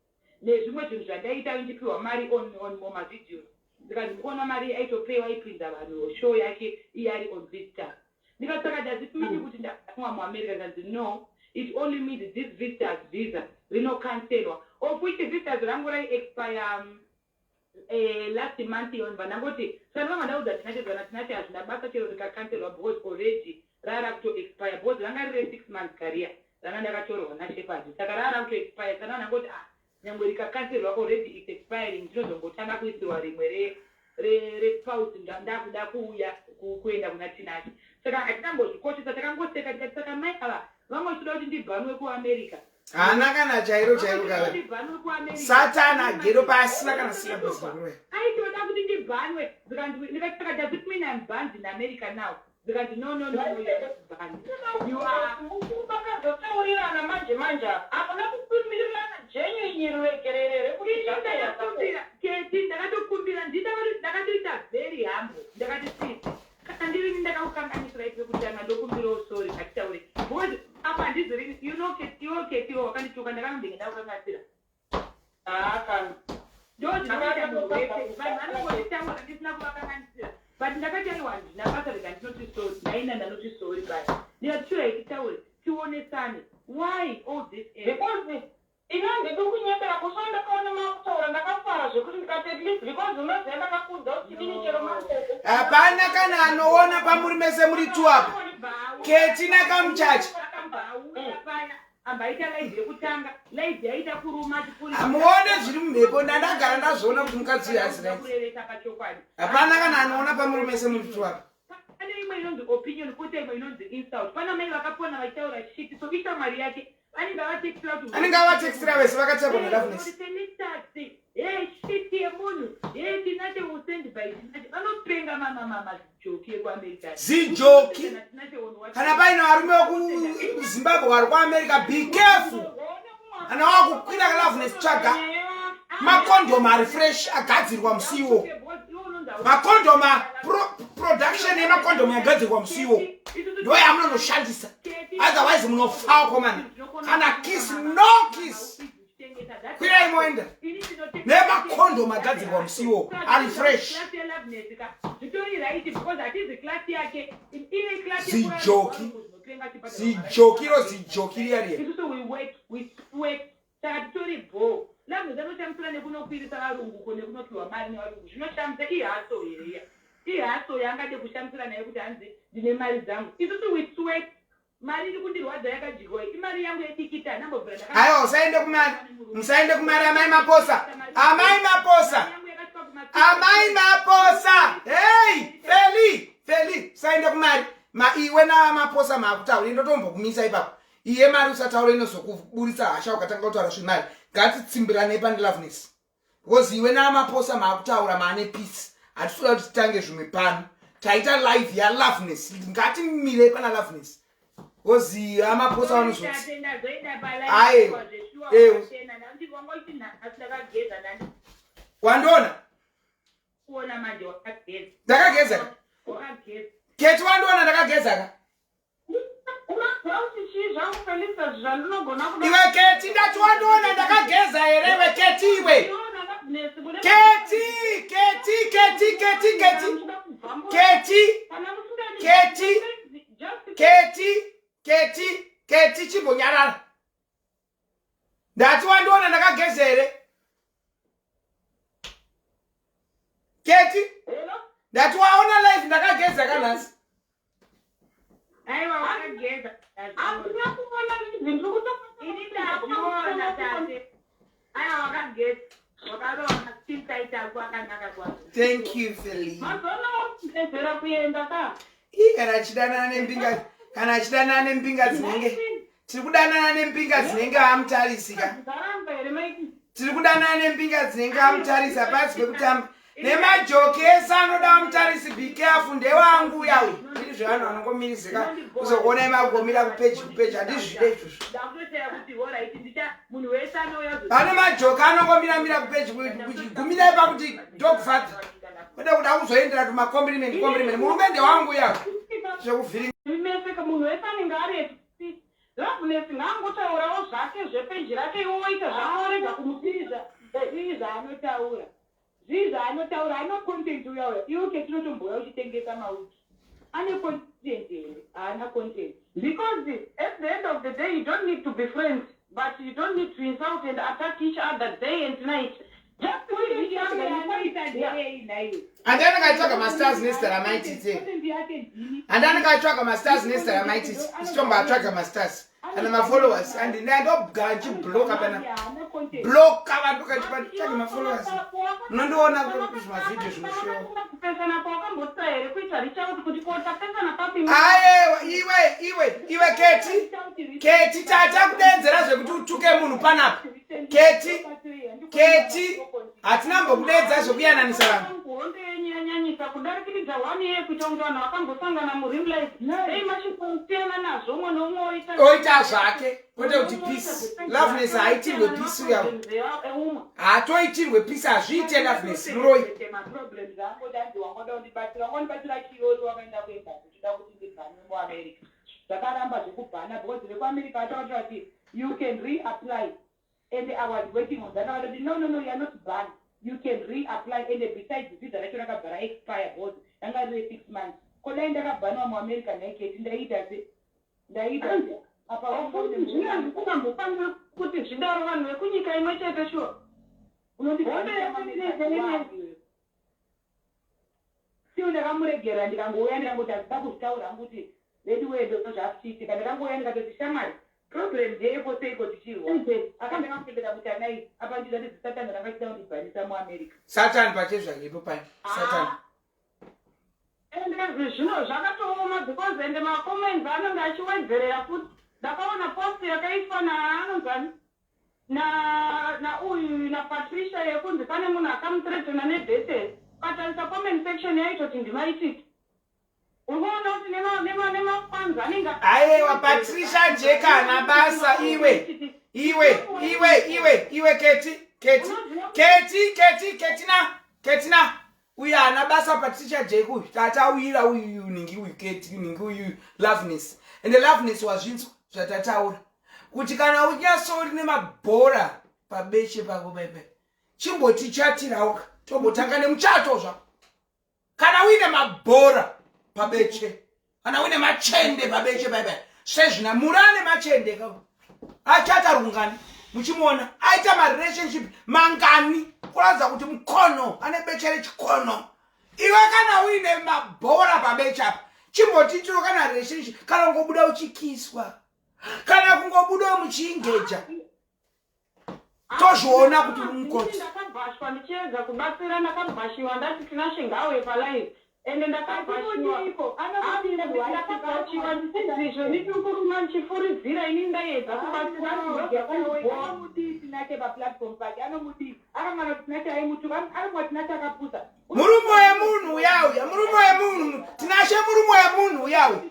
nezvimwe zvinhu zvandaita ndichipiwa mari on on mumavideos. Ndikanzi mukuona mari aitopewa aipinza vanhu show yake iye ari on visitors. Ndikati saka does it mean kuti ndatumwa muAmerica? Ndikanzi no, it only means this visitors visa rinocancelwa of which visitors rangu rai expire last month yon vandangoti saka ndovanga ndaudza Tinashe zvana Tinashe hazvina basa chero rikacancelwa because already rara kuto expire because ranga riri 6 months career ranga ndakatorwa naShepard saka rara kuto expire saka ndangoti ah nyangwe rikacancelwa already it's expiring ndinozongotanga kuisirwa rimwe re respouse ndakuda kuuya kuenda kuna Tinashe. Saka hatinambozvikoshesa takangoseka tikati saka mai ava vamwe vachitoda kuti ndibhanwe kuAmerica. Haana kana chairo chairo kana. Ndibhanwe kuAmerica. Satani agere pasina kana syllabus rekuroya. Aitoda kuti ndibhanwe ndikati saka does it mean I'm banned in America now? Zikanzi no no no no you are not banned. You are Makazotaurirana manje manje apa hamuna kukumirirana genuine ruregerero rekuti zvakaya ndakakumbira Keti ndakatokumbira ndakatoita very humble ndakati sisi kana ndirini ndakakukanganisirai pekutanga ndokumbirawo sorry hatitaure because apa handizirini you know Keti iwe Keti iwe wakandituka ndakambenge ndakukanganisira. Haa kana ndo zvinoita munhu wese vanhu vanongonditaura ndisina kuvakanganisira but ndakati aiwa handina basa rega ndinoti sorry ndaina ndanoti sorry but ndikati sure titaure tionesane why all this effort? Because ini handidi kunyepera kusva ndakaona makutaura ndakafara zvekuti ndikati at least because unoziva ndakakuudza kuti inini chero makoko Hapana kana anoona pamuri mese muri two apa. Keti nakamuchacha. Akambauya paya ambaita live yekutanga live yaita kuruma chikuri Hamuone zviri mumhepo ndandagara ndazviona kuti mukadzi uyu haasi right. Kurevesa pachokwadi. Hapana kana anoona pamuri mese muri two apa. Pane imwe inonzi opinion koita imwe inonzi insult. Pana mai vakapona vachitaura shit so ishamwari yake vanenge vatekisira kuti Anenge avatekisira vese vakatsvagwa naLoveness. Hey, shit yemunhu hey Tinashe will send by Tinashe vanopenga mamazijoki ekuAmerica. Zijoki. Kana paine varume vekuZimbabwe vari kuAmerica be careful. Kana wakukwira kaLoveness tsvaga makondomu ari fresh agadzirwa musi iwo. Makondomu production yemakondomu yagadzirwa musi iwo ndo yamunonoshandisa. Otherwise munofa wakomana. Kana kiss no kiss. Kwirai moenda. Nemakondomu agadzirwa musi iwo ari fresh. Zvitori right because hatizi class yake ive class. Zijoki. Zijoki ro zijoki riya riya. Isusu we work, we sweat, saka titori bho. Loveness anoshamisira nekunokwirisa varungu uko nekunopiwa mari nevarungu zvinoshamisa ihaso here iya ihaso yaangade kushamisira nayo kuti hanzi ndine mari dzangu isusu we sweat mari iri kundirwadza yakadyiwa imari yangu yedikita handambobvira Aiwa, usaende kumari, musaende kumari, amai Maposa, amai Maposa, amai Maposa. Hey, Feli, Feli, usaende kumari. Ma iwe naMaposa maakutaura, ndotombokumisa ipapo. Iye mari usataura, inozokuburitsa hasha ukatanga kutaura zvemari. Ngatitsimbiranei pane Loveness, because iwe naMaposa maakutaura maane peace. Hatisi kuda kuti titange zvimwe pano. Taita live yaLoveness, ngatimirei pana Loveness, because amaposa vanozoti Aye, eh. Wandiona? Kuona manje wakageza. Ndakageza ka. Wakageza. Keti, wandiona ndakageza ka? Unoziva kuti chii zvangu, Felisa, zvandinogona kuda? Iwe Keti, ndati wandiona ndakageza here, iwe Keti, iwe Keti, Keti, Keti, Keti, Keti, Keti, Keti, Keti, Keti, Keti, chimbonyarara. Ndati wandiona ndakageza here, Keti? Ndati waona live ndakageza kanhasi? Aiwa, wakageza. Handina kuona live, ndiri Ini ndazviona, tate. Aiwa, wakageza, wakarova masintaitako akanaka kwazvo. Thank you, Feli. Mazona wakugezera kuenda ka. Ii, kana achidanana nembinga, kana achidanana nembinga dzinenge, tiri kudanana nembinga dzinenge amutarisi ka. Zaramba here, Maiti? Tiri kudanana nembinga dzinenge amutarisi, hapasi pekutamba nemajoki ese anoda amutarisi. Be careful, ndewangu yawe. Ndiri zvevanhu vanongomirizika kuzokuonai magomira kupeji kupeji, handizvide izvozvo. Ndakutoshaya kuti alright, ndicha munhu wese anouya. Pane majoki anongomiramira kupeji, gumirai pakuti dog father, kwete kuda kuzoendera tumacompliment compliment. Murume ndewangu yawe, zvekuvhiringa. Mese munhu wese anenge ari at peace. Loveness ngaangotaurawo zvake zvepeji rake, iwe woita zvako, worega kumusiza. Zvii zvaanotaura? Zvii zvaanotaura? Ano content uya uya. Iwe ke tinotombouya uchitengesa mawiki, ane content here? Haana content. Because at the end of the day, you don't need to be friends, but you don't need to insult and attack each other day and night. Just leave each other. Anoita ndeyei naiwe? Handani kaitsvaga mastars nezita ramaitite. Content yake ndini. Handani kaitsvaga mastars nezita ramaititi, isitomboatsvaga mastars kana mafollowers, and ndandogara ndichibloka pana Haana content. Bloka vanhu katsvaga mafollowers. Munondiona kuzvimavhidhio zvinoshowa. Kupesana kwakambotsa here kuita reach out kuti kotapesana papi? Ayewa, iwe, iwe, iwe Keti, Keti, tata kudedzera zvekuti utuke munhu panapa. Keti, Keti, hatina mbokudedza zvekuyananisa vanhu. Hondo yenyu yanyanyisa kudarikidza one year, kuita kunge vanhu vakambosangana mureal life. Dei machingosiyana nazvo, umwe neumwe oita Oita zvake, kwete kuti peace. Loveness haitirwe peace uyawo. Eumwe. Haatoitirwe peace, hazviite. Loveness muroi. Maproblems angoti anzi wangoda kundibatsira, wangondibatsira chiyori, wakaenda kuembassy uchida kuti ndibhanwe muAmerica, zvakaramba zvekubhana because vekuAmerica vachakataura kuti you can reapply, and I was working on that. Vakatoti, "No, no, no, you are not banned, you can reapply." And besides, visa racho rakabva raexpire because ranga riri 6 months. Ko dai ndakabhanwa muAmerica naiketi, ndaiita se ndaiita se apa? Futi zvino zvisingambofaniri kuti zvidaro, vanhu vekunyika imwe chete, shuwa. Unondibhanisa. Siwo ndakamuregera, ndikangouya ndikangoti handida kuzvitaura hangu kuti vedu wee, ndo zvakuchiitika. Ndakangouya ndikatoti, "Shamwari, problem ndeyeko, seiko tichirwa?" Akandakakutendera kuti anai apa ndizvati zisatani ranga chida kundibhanisa muAmerica. Satani pachezvakepo pani Satani. Ende zvino zvakatooma because ende macomments anenge achiwedzerera futi. Ndakaona post yakaiswa naanonzani nauyu naPatricia yekunzi pane munhu akamuthreatena nebheseni. Ukatarisa comment section yaitoti ndimaititi. Uri kuona kuti nemafans anenge Aiwa, Patricia Jeka hana basa. Iwe, iwe, iwe, iwe, iwe Keti, Keti, Keti, Keti, Ketina, Ketina, uyu haana basa Patricia Jek uyu. Tatauyira uyu ningi uyu Keti ningi uyu Loveness. Ende Loveness, wazvinzwa zvatataura kuti kana unyatsori nemabhora pabeche pako pepe, chimbotichatirawo, tombotanga nemuchato zvako. Kana uine mabhora pabeche, kana uine machende pabeche paipai, sezvina muri ane machende ka, achata rungani. Muchimuona aita marelationship mangani kuratidza kuti mukono ane becha rechikono. Iwe kana uine mabhora pabecha apa chimbotiitiro kana relationship kana kungobuda uchikiswa kana kungobuda muchiingeja tozviona kuti uri mukoti. Ndakabhashwa ndichiedza kubatsira ndakabhashiwa ndati Tinashe ngauye palive ende ndakabhashiwa ndakabhashiwa ndichinzizvo ndichikuruma ndichifuridzira ini ndaiedza kubatsira anomudii Tinashe paplatform pake anomudii akangana kuti Tinashe aimutuka arimwa Tinashe akapusa Murume wemunhu uyauya, murume wemunhu Tinashe, murume wemunhu uyauya,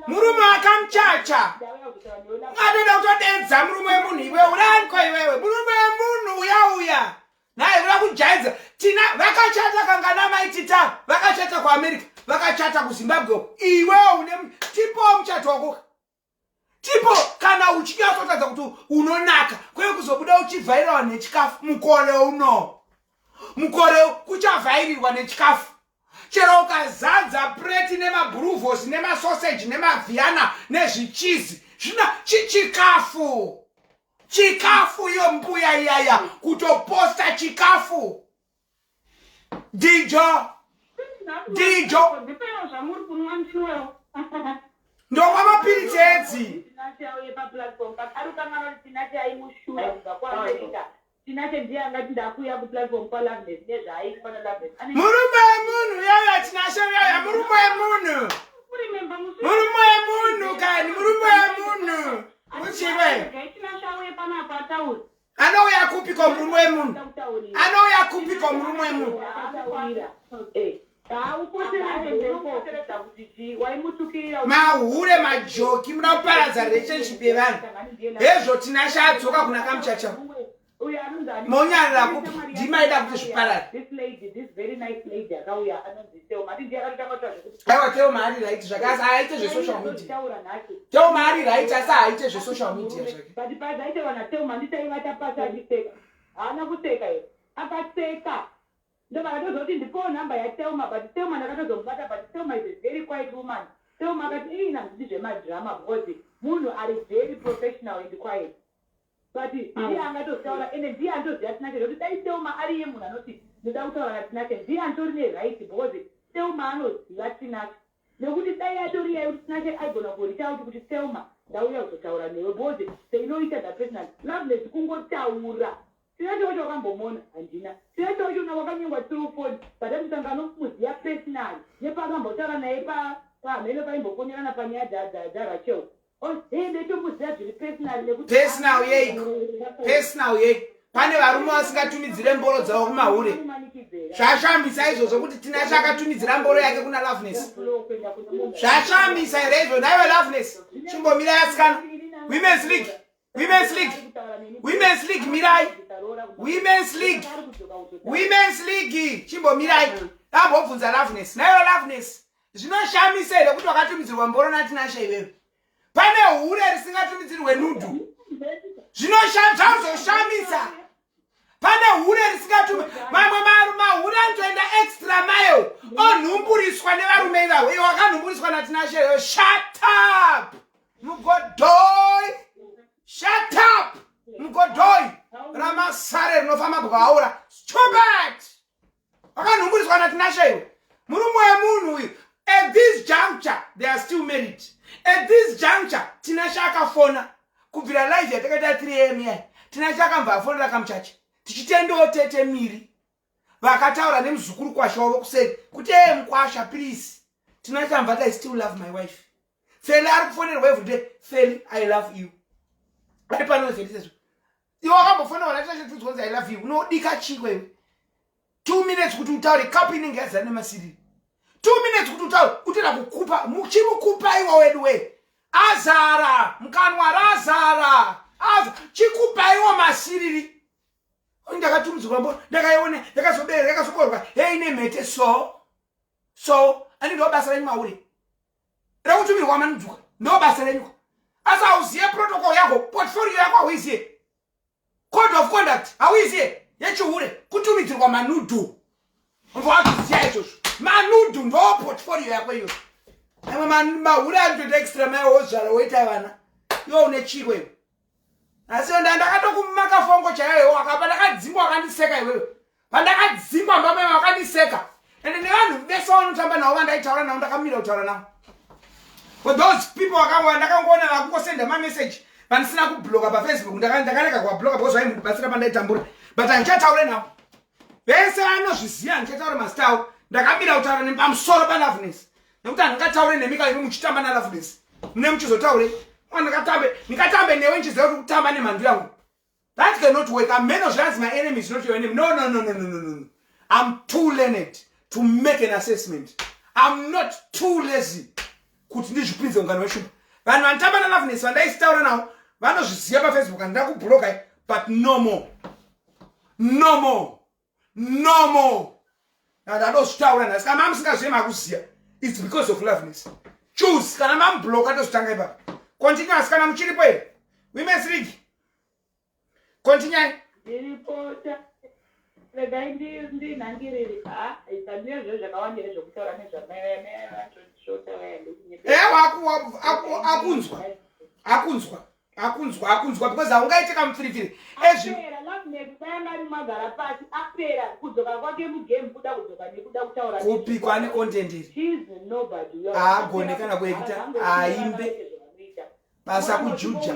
murume akamuchacha ungatoda kutodedza murume wemunhu iwe uraniko iwewe murume wemunhu uyauya naye uda kujaidza tina vakachata kangana maitita vakachata kuamerica vakachata kuzimbabwe iwewe une tipo muchato wako tipo kana uchinyatsotaridza kuti unonaka kweye kuzobuda uchivhairirwa nechikafu mukore uno mukore kuchavhairirwa nechikafu chero ukazadza preti nemabhuruvhosi nemasoseji nemavhiana nezvichizi zvina chichikafu chikafu iyo mbuya iyaya kutoposta chikafu dijo dijo Ndipewo zvamuri kunwa ndinwewo. Ndomwa mapiritsi edzi. Tinashe auye paplatform pake ari kukanganwa kuti Tinashe aimushura kubva kuAmerica. Tinashe ndiye angati ndakuuya kuplatform kwaLoveness nezvaaitwa naLoveness. Ane Murume wemunhu uyauya Tinashe uyauya murume wemunhu. Remember musi Murume wemunhu kani murume wemunhu. Muchiwe. Regai Tinashe auye panapa ataure. Anouya kupiko murume wemunhu? Anouya kupiko murume wemunhu? Mahure majoki muda kuparadza relationship yevanhu. Hezvo Tinashe adzoka kuna kamuchacha. Monyarira kupi? Ndimaida kuti zviparare. Aiwa Thelma ari right zvake asi haaite zvesocial media. Thelma ari right asi haaite zvesocial media zvake. But pazaitaura naThelma nditaivata pasi achiseka. Haana kuseka here? Akaseka. Ndobva ndatoziva kuti ndipowo number yaThelma but Thelma ndakatozomubata but Thelma is a very quiet woman. Thelma akati ii handidi zvemadrama because munhu ari very professional and quiet. But ndiye angatotaura ende ndiye anotoziva Tinashe zvekuti dai Thelma ari iye munhu anoti ndoda kutaura naTinashe ndiye anitori neright because Thelma anoziva Tinashe. Nekuti dai atori iye kuti Tinashe aigona kureach out kuti Thelma ndauya kuzotaura newe because they know each other personally. Loveness kungotaura Tinashe wacho wakambomuona handina. Tinashe wacho una wakanyengwa through phone but anotanga anomuziva personally nepaakambotaura naye pa pamheno paimbofonerana panyaya dza dza dza Rachel. Oh, hey ndotomuziva zviri personally nekuti Personal yeiko? Personal yei? Pane varume vasingatumidzire mboro dzavo kumahure. Zvashambisa izvozvo kuti Tinashe akatumidzira mboro yake kuna Loveness. Zvashambisa here izvo naiwe Loveness? Chimbomirai asikana. Women's League. Women's League. Women's League mirai. Women's League. Women's League chimbomirai. Ambobvunza Loveness. Naiwe Loveness. Zvinoshamisa here kuti wakatumidzirwa mboro naTinashe iwewe? Pane hure risingatumidzirwe nudu. Zvinoshamisa. Pane hure risingatumi mamwe mahure anotoenda extra mile onhumburiswa nevarume ivavo. Iwe wakanhumburiswa naTinashe iwewe. Shut up. Mugodhoi. Shut up. Mugodhoi. Ramasare rinofamba bwaura. Stupid. Wakanhumburiswa naTinashe iwe. Murume wemunhu uyu. At this juncture, they are still married. At this juncture, Tinashe akafona. Kubvira live yatakaita 3 am iya. Tinashe akambva afonera kamuchacha. Tichitendawo tete Miri. Vakataura nemuzukuru kwasha wavo kuseri. Kuti ee mukwasha please. Tinashe ambva ati I still love my wife. Feli ari kufonerwa every day. Feli, I love you. Ari pano Feli sezvo. Iwe wakambofonerwa naTinashe tudzwa I love you. Unodika chiko iwe. 2 minutes kuti utaure kapu inenge yazara nemasiriri. 2 minutes kuti utaure utera kukupa muchimukupa iwe wedu we. Azara mukanwa razara. Aza chikupa iwo masiriri. Ndakatumidzwa mbo ndakaiona ndakazobereka yakazokorwa hey nemhete so so ani ndo basa renyu mauri rekutumirwa manudzuka ndo basa renyu asi hauziye protocol yako portfolio yako hauiziye code of conduct hauiziye yechihure kutumidzirwa manudhu wakuziya izvozvo manudhu ndo portfolio yako iyoyo amwe mahure anotoita extra mile wozvara woita vana iwe une chiko iwe. Asi ndakatokumaka fongo chaiyo iwe akapa ndakadzingwa wakandiseka iwewe. Pandakadzingwa mbama iwe wakandiseka. Ende nevanhu vese vanotamba navo vandaitaura navo ndakamira kutaura navo. For those people vakangwa ndakangoona vakungosenda ma message vandisina kubloka pa Facebook ndakarega kuwabloka because vaimbobatsira pandaitambura. But handichataure navo. Vese vanozviziva handichataure mazita avo. Ndakamira kutaura nepamusoro paLoveness. Nekuti handingataure nemi kana imi muchitamba naLoveness. Mune muchizotaurei? Ndingatambe, ndingatambe newe ndichiziva kuti kutamba nemhandu yangu. That cannot work. Ameno zvanzi my enemy is not your enemy. No, no, no, no, no, no, no. I'm too learned to make an assessment. I'm not too lazy kuti ndizvipinze ungano weshumba. Vanhu vanotamba naLoveness vandaisitaura navo vanozviziva paFacebook handina kubloka but no more. No more. No more. Ndadozvitaura nhasi kana mamusingazive makuziva. It's because of loveness. Choose kana mamubloka tozvitanga ipapo. Continue asi kana muchiripo here. Women's League. Continue. Ndiripo regai ndinhangiriri ha pandine zvo zvakawanda here zvokutaura nezvamai vaya mai vanotondishota vaya ndokunyepa. Ewa akunzwa. Akunzwa. Akunzwa akunzwa because haungaite kamupfiripfiri. Ezvi Apera Loveness dai anga ari magara pasi apera kudzoka kwake mugame kuda kudzoka nekuda kutaura kupi kwaane content iri. She is nobody. Haagone kana kuekita haimbe. Basa kujuja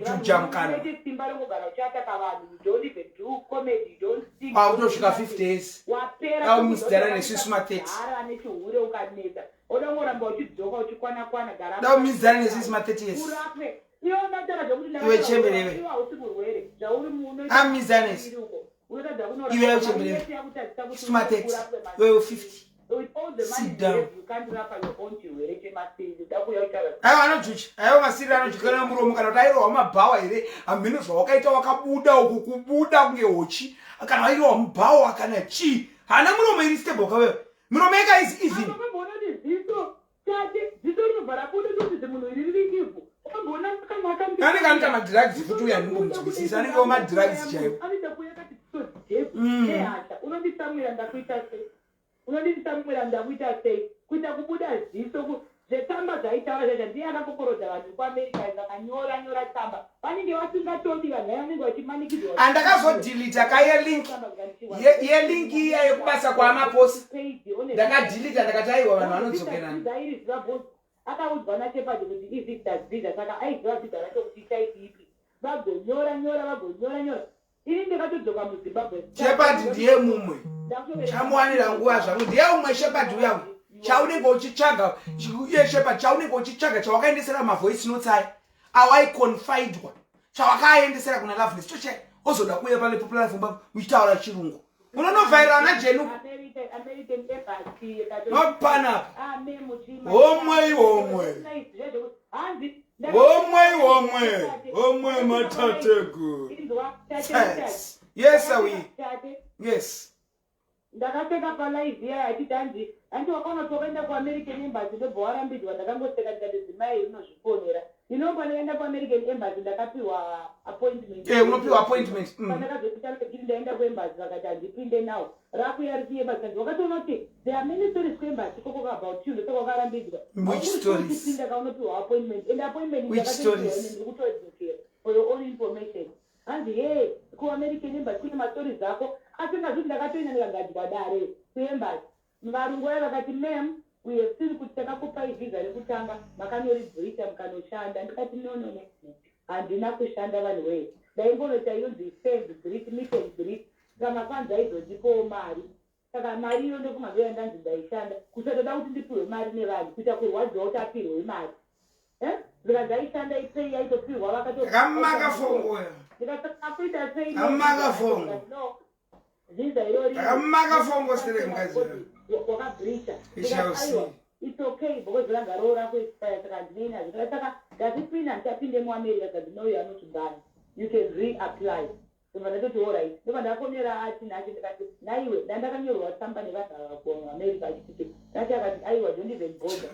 kujuja mukanwa. Simba rongogara uchiataka vanhu you don't even do comedy you don't sing. Kwakutosvika 50 years. Wapera Daumisidana nesusu ma 30. Hara nechihure ukanetsa. Oda kungoramba uchidzoka uchikwana kwana gara. Daumisidana nesusu ma 30 years. Urapwe. Iwe unataura zvekuti Iwe chembere iwe. Iwe hausi murwere. Zvauri muno. Amizana nesu. Unotadza kunorapwa. Iwe uchembere iwe. Isu ma 30. Iwe 50. With all the money Sit you down. have, you can't rapa your own chirwere chemasiri. Uda kuuya utaura Aiwa anojucha. Aiwa masiri anojucha muromo kana kuti airohwa mabhawa here. Hamheno zvawakaita wakabuda uku kubuda kunge hochi. Kana wairohwa mubhawa kana chii. Haana muromo iri stable kawewe. Miromo yake is even. Wakamboona kuti ziso tate ziso rinobva rabuda kuti zimunhu iri riri ivhu. Wakamboona akanaka mbi- Anenge anoita madrugs futi uyu handingomunzwisisi. Anenge madrugs chaiwo. Anoita kuuya kati ziso jebhu nehasha. Unonditsamwira ndakuita sei? Unonditsamwira ndakuita sei? Kuita kubuda ziso ku zvetsamba zvaitaura zvacho ndiye akakokorodza vanhu kuAmerica vakanyora nyora tsamba. Vanenge vasingatodi vanhu vaya vanenge vachimanikidzwa. Andakazodhilita ka yelink. Yelink iya yekubasa kwaamaposi. Ndakadhilita ndakati aiwa vanhu vanodzokerana. Airiziva boss akaudzwa naShepard kuti ivisitors visa saka aiziva visa racho kuti itype ipi. Vagonyora nyora vagonyora nyora. Ini ndakatodzoka muZimbabwe. Shepard ndiye mumwe. Chamuwanira nguva zvangu ndiye umwe Shepard uya uyu. Chaunenge uchitsvaga iye Shepard chaunenge uchitsvaga chawakaendesera mavoice notes aya awaiconfidwa chawakaendesera kuna Loveness choche ozoda kuuya pane popular phone muchitaura chirungu unonovhaira ana Jenu American Embassy not panapa Ame muchima. Homwe homwe. Hanzi Homwe homwe. Homwe matategu. Inzwa tate Yes. Yes, sir, we. Tate. Yes. Ndakaseka palive iya achiti hanzi hanti wakaona kuti wakaenda kuAmerican Embassy ndobva warambidzwa ndakangoseka ndikati zimai rinozvifonera. You know pandakaenda kuAmerican Embassy ndakapiwa appointment. Unopiwa appointment. Pandakazoita kuti ndaenda kuembassy vakati handipinde now. Rakuya riri kuembassy kanzi wakatoona kuti there are many stories kuembassy ikoko about you ndosaka wakarambidzwa. Which stories? Kupinda kaunopiwa appointment and appointment Which ndakatopiwa stories? ine ndiri kutodzokera for your own information. Hanzi hey kuAmerican Embassy kune mastories ako asi ngazviti ndakatoenda ndikagadzwa dare kuembassy. Varungu vaya vakati ma'am we have seen kuti takakupai visa rekutanga makanoribrita mukanoshanda. Ndikati no no no handina kushanda vanhu wee. Ndaingonoita inonzi send greet meet and greet. Saka mafanzi aizondipawo mari. Saka mari iyo ndofunga ndoya ndanzi ndaishanda. Kusatoda kuti ndipiwe mari nevanhu kuita kurwadziwa kuti apirwe mari. Saka ndaishanda ipei yaitopirwa vakato. Ndakamaka fongo. Ndikasaka sei. Ndakamaka fongo. No. Visa irori. Ndakamaka fongo sere mukadzi. Wakabreacha. We shall see. It's okay because ranga roora kuexpire saka handinei nazvo. Saka ndazipinda ndichapinde muAmerica saka no you are not banned. You can reapply. Ndobva ndatoti alright. Ndobva ndafonera ati nacho ndikati naiwe ndandakanyorwa tsamba nevanhu ava kuAmerica achiti nacho akati aiwa don't even bother.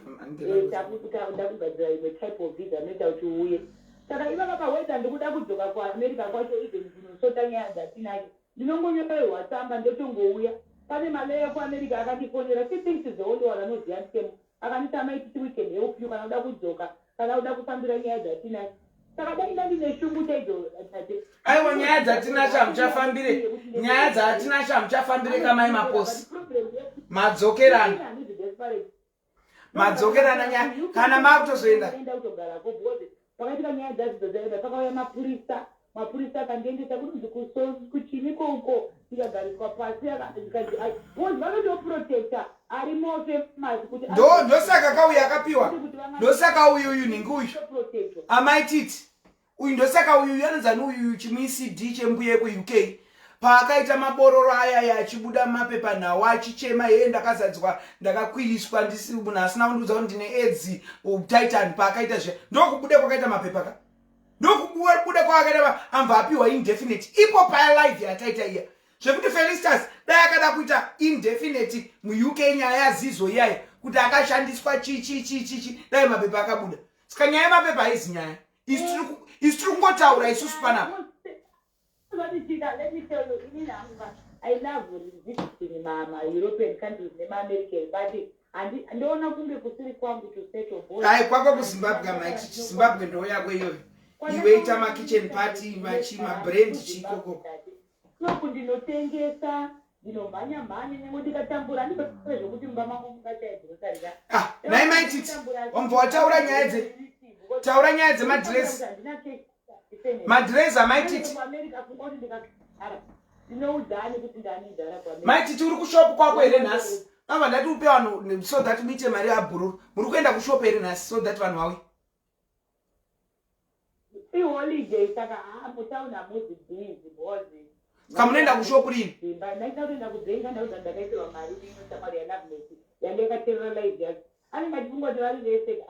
Ndakugadzira imwe type of visa inoita kuti uuye. Saka ivava paweda ndikuda kudzoka kuAmerica kwacho even kunosota nyaya dzatinacho. Ndinongonyorerwa tsamba ndotongouya. Pane maleya kuAmerica akandifonera. She thinks is the only one anoziva mutemo. Akanditi amai titi we can help you kana uda kudzoka kana uda kufambira nyaya dzatinacho. Saka dai ndandine shungu chaidzo tate. Nyaya dzaTinashe hamuchafambire, nyaya dzaTinashe hamuchafambire kamai Maposi. Madzokerana. Madzokerana nyaya kana makutozoenda. Pakaitika nyaya dzadzo dzaenda pakauya mapurisa, mapurisa akandiendesa kunonzi kuchiniko uko, ndikagariswa pasi, zvikanzi because vanotoprotecta ari more famous kuti Ndo ndosaka kauya akapiwa. Ndosaka uyu uyu nhingi uyu. Protectwa. Amai Titi. Uyu ndosaka uyu uyu anonzi ani uyu chimuECD chembuya yekuUK. Paakaita mabororo aya aya achibuda mumapepanhau achichema hee ndakazadzwa ndakakwiriswa ndisi munhu asina kundiudza kuti ndine AIDS Titan paakaita zviya ndokubuda kwakaita mapepa ka ndokubuda kwaakaita amva apiwa indefinite ipo paya live yataita iya zvekuti Felistas dai akada kuita indefinite muUK nyaya yaZizo iyaya kuti akashandiswa chi chi chi chi chi dai mapepa akabuda. Saka nyaya yemapepa haizi nyaya, isu tiri kungotaura isusu panapa. Let me tell you, inini hangu ka, I love visiting ma-European countries nema-American, but ndoona kunge kusiri kwangu to settle both. Ai, kwako kuZimbabwe amaiti Zimbabwe ndo yako iyoyo. Iwe ita makitchen party, machi mabrand chikoko. Soku ndinotengesa, ndinomhanya mhanya, nyange ndikatambura handizotore zvokuti mumba mangu mungachaya grocery ka. Ah, nhai Maititi, wambva wataura nyaya dze taura nyaya dzemadress, madress aMaititi. Ndinoudzani kuti ndani nzara kuAmerica. Maititi, uri kushopu kwako here nhasi? Ava ndati upe vanhu so that muite mari yabhururu. Muri kuenda kushopu here nhasi so that vanhu vauye? Iholiday, saka haa, mutauni hamuzi busy because Saka munoenda kushopu rini? Dzimba ndaita kutoenda kubhengi, ndaudza ndakaitirwa mari neimwe shamwari yaLoveness yange yakateerera live yacho, anenge achifunga kuti vari vese,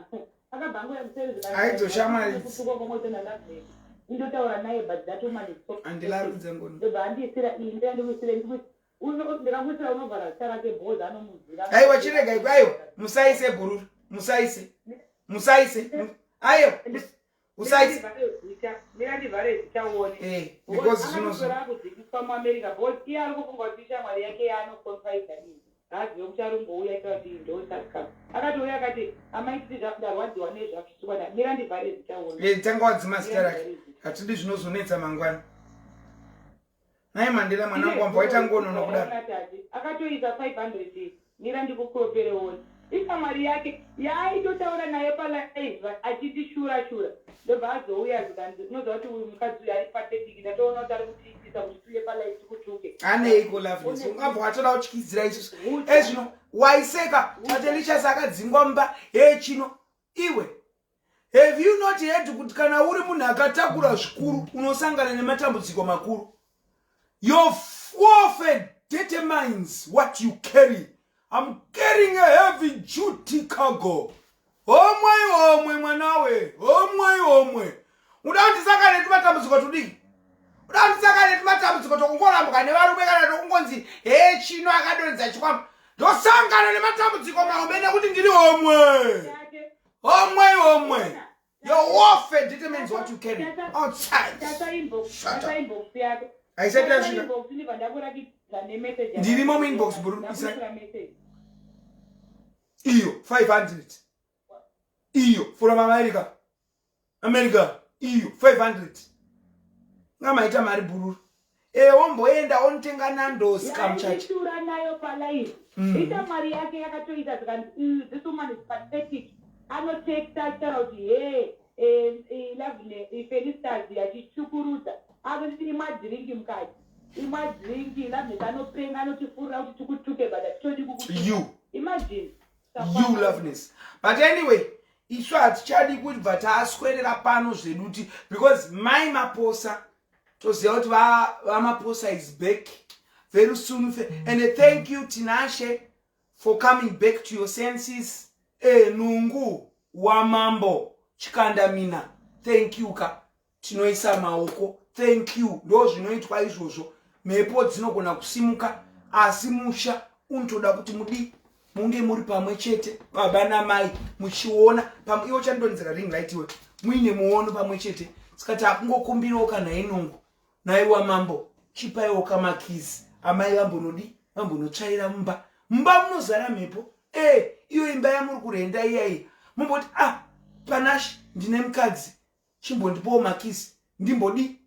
akabva angoya kuseri. Aidzo shamwari idzi. Kutukwa kwamwe naLoveness, indotaura naye, but that woman is so Andilarudze ngono. Ndobva andiisira iyi, ndira ndikuisire, ndikamuisira unovhara zita rake bhozi anomuziva. Aiwa, chirega, aiwa, musaise bhururu, musaise, musaise, aiwa, usaise. Mira ndivhare zita uone. Because zvinozo Akudzikiswa muAmerica because iye ari kufunga kuti shamwari yake yaanoconfida in, haazive kuti ari kumbouya aita kuti ndosaka akatouya akati, "Amaititi, ndarwadziwa nezvakuitikwa." Mira ndivhare zita uone. Tanga wadzima zita rake, hatidi zvinozonetsa mangwana. Nai Mandela, mwana wangu, wambva waita ngono nokudaro. Akatoisa 500. Mira ndikukuropere uone, ishamwari yake yaaitotaura naye palive achiti shura shura, ndobva azouya zikanzi, "Unoziva kuti uyu mukadzi uyu ari pathetic, ndatoona kuti ari kutiitisa kuti tiuye palive tikutuke." Aneiko Loveness, ungabva watoda kutyidzira isusu ezvino. Waiseka Tatelicious akadzingwa mumba he chino. Iwe, have you not heard kuti kana uri munhu akatakura zvikuru unosangana nematambudziko makuru? Your warfare determines what you carry. I'm carrying a heavy duty cargo. Homwe homwe mwanawe, homwe homwe. Uda kuti ndisangane netumatambudziko tudiki? Uda kuti ndisangane netumatambudziko tokungorambwa nevarume kana tokungonzi he chino akadonhedza chikwama? Ndosangana nematambudziko mahombe nekuti ndiri homwe homwe homwe. Your warfare determines what you carry outside. Tasa inbox. Shut up. Tasa inbox yako. Haisati Tasa yasvika. inbox, ndibva ndakurakidza nemessage. Ndirimo muinbox, bro. Ndakuisira message. Iyo 500 iyo from America, America iyo 500. Ngamaita mari bhururu e womboenda onotenga Nandos kamuchacha. Yaaitura nayo palive. Ishamwari yake yakatoita zikanzi, "This woman is pathetic." Anoteksta achitaura kuti he Lovely Felistas achichukurudza akutiti, "Imwa drink mukati, imwa drink. Loveness anopenga, anotifurira kuti tikutuke, but hatitodi kukutuka." You. Imagine. You, Loveness. But anyway, isu hatichadi kubva taswerera pano zvedu ti because mai Maposa toziva kuti vaMaposa is back very soon. And thank you, Tinashe, for coming back to your senses. Nungu wamambo Chikandamina, thank you ka. Tinoisa maoko, thank you. Ndo zvinoitwa izvozvo. Mhepo dzinogona kusimuka, asi musha unotoda kuti mudi munge muri pamwe chete, baba namai, muchiona pamwe. Iwo chandonzera ring light iwe, muine muono pamwe chete. Saka takungokumbirawo kana inungu naiwa mambo, chipaiwo kamakizi amai vambonodi vambonotsvaira mumba. Mumba munozara mhepo. Iyo imba yamuri kurenda iyaiya, mumboti, "Ah, Panashi, ndine mukadzi, chimbondipawo makizi ndimbodi."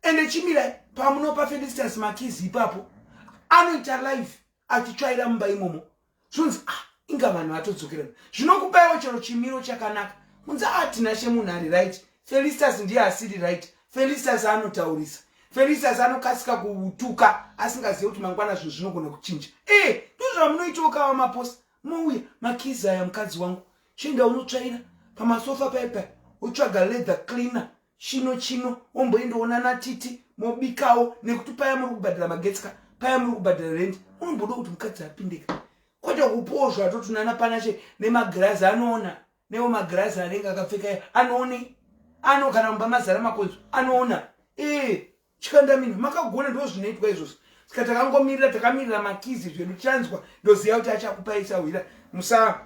Ende chimirai pamunopa Felicitas makizi ipapo anoita live achitsvaira mumba imomo. Zvonzi ah inga vanhu vatodzokerana. Zvinokupaiwo chero chimiro chakanaka. Kunzi ah Tinashe munhu ari right. Felicitas ndiye asiri right. Felicitas anotaurisa. Felicitas anokasika kutuka asingazive kuti mangwana zvinhu zvinogona kuchinja. Eh, ndozvamunoitawo kava maposa. Mouya makizi aya mukadzi wangu. Chienda unotsvaira pamasofa paya paya wotsvaga leather cleaner chino chino womboendoona natiti mobikawo nekuti paya muri kubhadhara magetsi ka paya muri kubhadhara rent unomboda kuti mukadzi apindeka kwete kupowo zvatotunana panashe nemagirazi anoona newo magirazi anenge akapfeka anoonei ano kana mumba mazara makonzo anoona ee Chikandamina makagona ndozvinoitwa izvozvo saka takangomirira takamirira makizi zvedu tichanzwa ndoziva kuti achakupai sahwira musa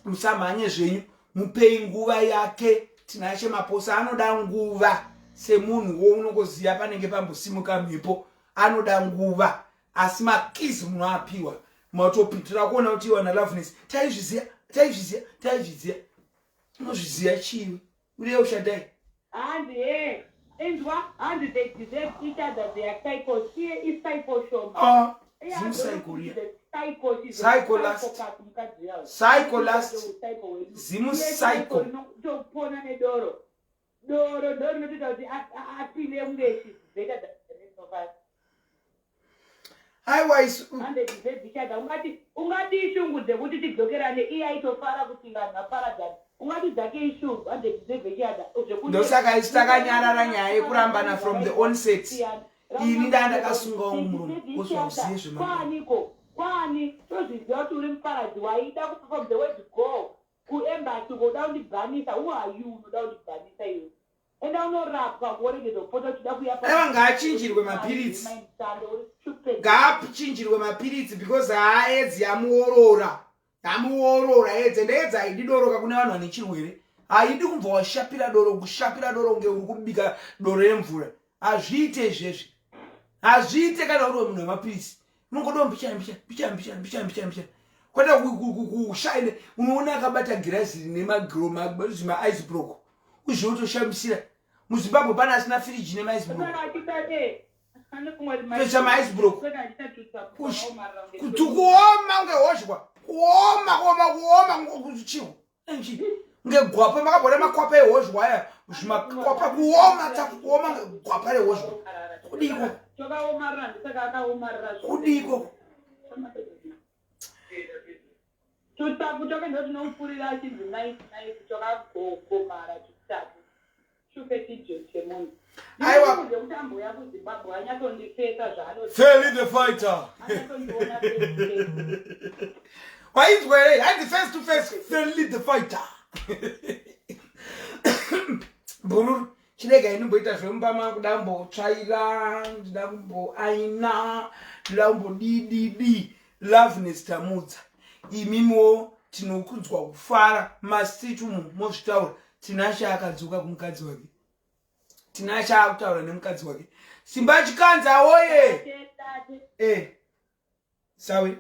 musamhanye zvenyu mupei nguva yake Tinashe Maposa anoda nguva semunhu wo unongoziva panenge pambosimuka mhepo anoda nguva asi makizi munoapiwa matopitira kuona kuti iwana loveness taizviziva taizviziva taizviziva unozviziva chiiwe Uriye ushadai. Hanzi hee inzwa hanzi they deserve each other they are psychos iye i psycho shoma. Ah, Zim psycho riya. Psycho she's Psycho last. Psycho last. Zimu psycho. Topona nedoro. Doro ndo rinotoita kuti apile kunge she's better than the rest of us. Aiwa isu ungati ungati ishungu dzekuti tidzokerane iye aitofara kuti vanhu vaparadzane ungati dzake ishungu ndosaka isu takanyarara nyaya yekurambana from the onset ini ndaa ndakasunga wangu murume kozvauzive zvekwaniko kwani tozviziva kuti uri muparadzi waida from the word go kuembassy uko uda kundibhanisa who are you unoda kundibhanisa iwe Enda unorapwa woregedza kupota uchida kuya pa Aiwa ngaachinjirwe mapiritsi. Ngaachinjirwe mapiritsi because haa edzi yamuorora. Yamuorora edzi ende edzi haidi doro ka kune vanhu vane chirwere. Haidi kubva washapira doro kushapira doro kunge uri kubika doro remvura. Hazviite izvezvi. Hazviite kana uri wemunhu wemapiritsi. Unongodawo mbichana mbichana mbichana mbichana mbichana mbichana mbichana. Kwete kushaine unoona akabata girazi rine magro ma ice block. Uzviwe utoshamisira. MuZimbabwe pane asina firiji nema ice block. Toita ma ice block. Kuti kuoma kunge hozhwa. Kuoma kuoma kuoma chiwo. Kunge gwapa makabona makwapa ehozhwa aya. Zvimakwapa kuoma tafu kuoma kunge gwapa rehozhwa. Kudiko. Kudiko. Tutapu twake ndotunomupfurira achinzi nice nice twakagogomara tutapu shupe chijo chemunhu. Aiwa. Zvekuti ambouya kuZimbabwe anyatsondifesa zvaano. Feli the fighter. Anyatsondiona face to face. Wainzwa here? Hanzi face to face Feli the fighter. Bhururu chirega ini mboita zvemumba mangu da kumbotsvaira ndida kumboaina ndida kumbodididi Loveness Tamudza imimiwo tinokunzwa kufara mastreet umu mozvitaura Tinashe akadzoka kumukadzi wake Tinashe akutaura nemukadzi wake Simba Chikanza woye eh sawe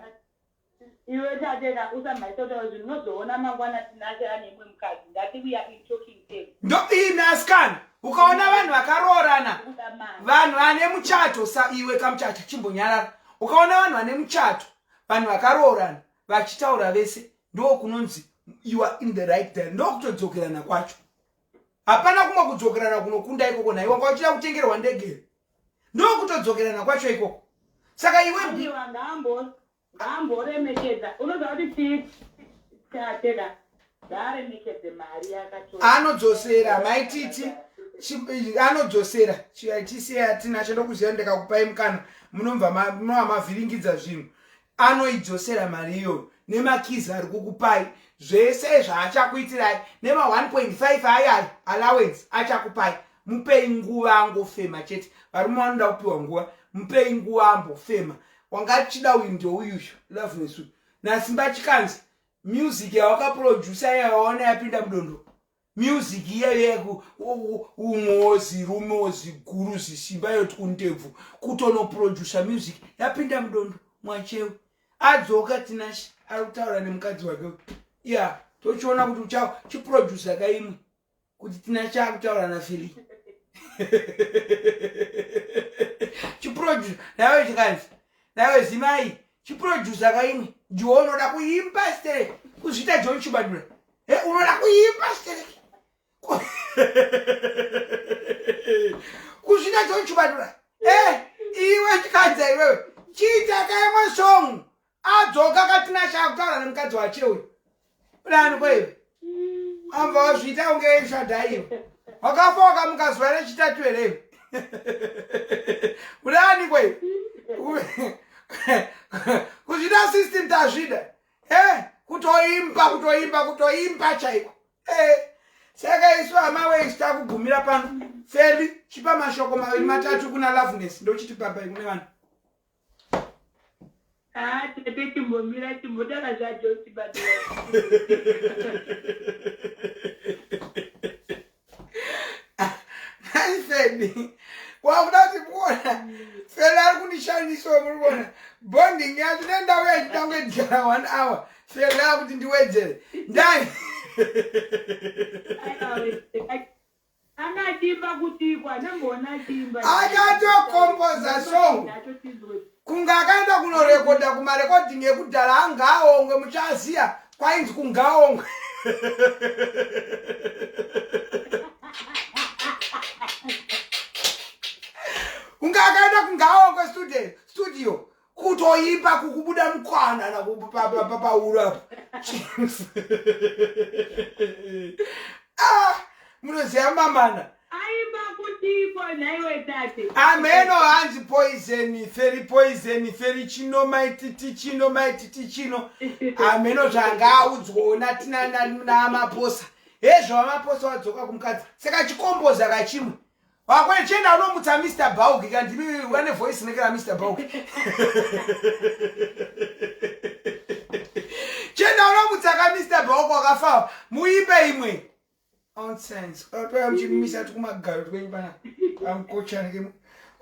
iwe tatenda usamhaisa kutaura zvinhu unozoona mangwana Tinashe ane imwe mukadzi ndati we are in talking terms ndo imi asikana ukaona vanhu vakaroorana vanhu vane muchato sa iwe kamuchacha chimbonyarara ukaona vanhu vane muchato vanhu vakaroorana vachitaura vese ndokunonzi you are in the right time ndokutodzokerana kwacho hapana kumwe kudzokerana kunokunda ikoko nhai wanga uchida kutengerwa ndege ndokutodzokerana kwacho ikoko saka iwe Ngaamboremekedza unoziva kuti chii chateda ngaaremekedze mari yakatora anodzosera mai titi anodzosera chisiya tinacho ndokuziva ndikakupai mukana munobva munova mavhiringidza zvinhu anoidzosera mari iyoyo nemakizi ari kukupai zvese zvaachakuitirai nema 1.5 ayayo allowance achakupai mupei nguva angofema chete varume vanoda kupiwa nguva mupei nguva ambofema wanga achida uyu ndeuyuyu loveness uyu nasimba chikanzi music yawakaproducer iya waona yapinda mudondo music iyayo yeku umozi rumozi guru zisimba yoti kundebvu kutonoproducer music yapinda mudondo mwachewe adzoka tinashe ari kutaura nemukadzi wake ya tochiona kuti ucha chiproducer kaimwe kuti tinashe akutaura nafili Nawe chikanzi nawe zimai chiproducer kaimwe ndiwo unoda kuimba sterek kuzviita John Chibadura. Eh unoda kuimba sterek. Kuzviita John Chibadura. Eh iwe chikanza iwewe. Chiita kaimwe song. Adzoka katina chakutaura nemukadzi wache uyu. Udani kweiwe. Ambva wazviita kunge shadhai iwe. Wakafa wakamuka zuva rechitatu here iwe? Udani kweiwe. Kuzvida system tazvida. Eh, kutoimba kutoimba kutoimba chaiko. Eh. Saka isu hama wei takugumira pano. Feli, chipa mashoko maviri matatu kuna Loveness ndochiti bye bye kune vanhu. Ah, tete chimbomira chimbotanga zvaJohn Chibadura. Nhai Feli, wakuda kuti muona Feli ari kundishandisa muri kuona bonding yacho nendauya ichitangoidyara one hour Feli akuti ndiwedzere ndai Anga achiimba kutikwa, andamboona achiimba. Akatokomboza song. Kunge akaenda kunorekodha kumarekodhingi ekudhara angaongwe muchaziya kwainzi kungaongwe. Kunge akaenda kungaongwe studio kutoimba kukubuda mukwanana pauro apa. Ah, munoziva mamana aimba kutiko nhaiwe tate ameno hanzi poison feri poison feri chino maititi chino maititi chino ameno zvanga audzwaona tina namaposa hezvo vamaposa wadzoka kumukadzi saka chikomboza kachimwe Wakwe chienda unomutsa Mr. Bauki kana ndimi wane voice inenge ra Mr. Bauki. Chienda unomutsa ka Mr. Bauki wakafa muimbe imwe. Nonsense. Toya muchimisa tikumagaro twenyu pana. Amkochana ke.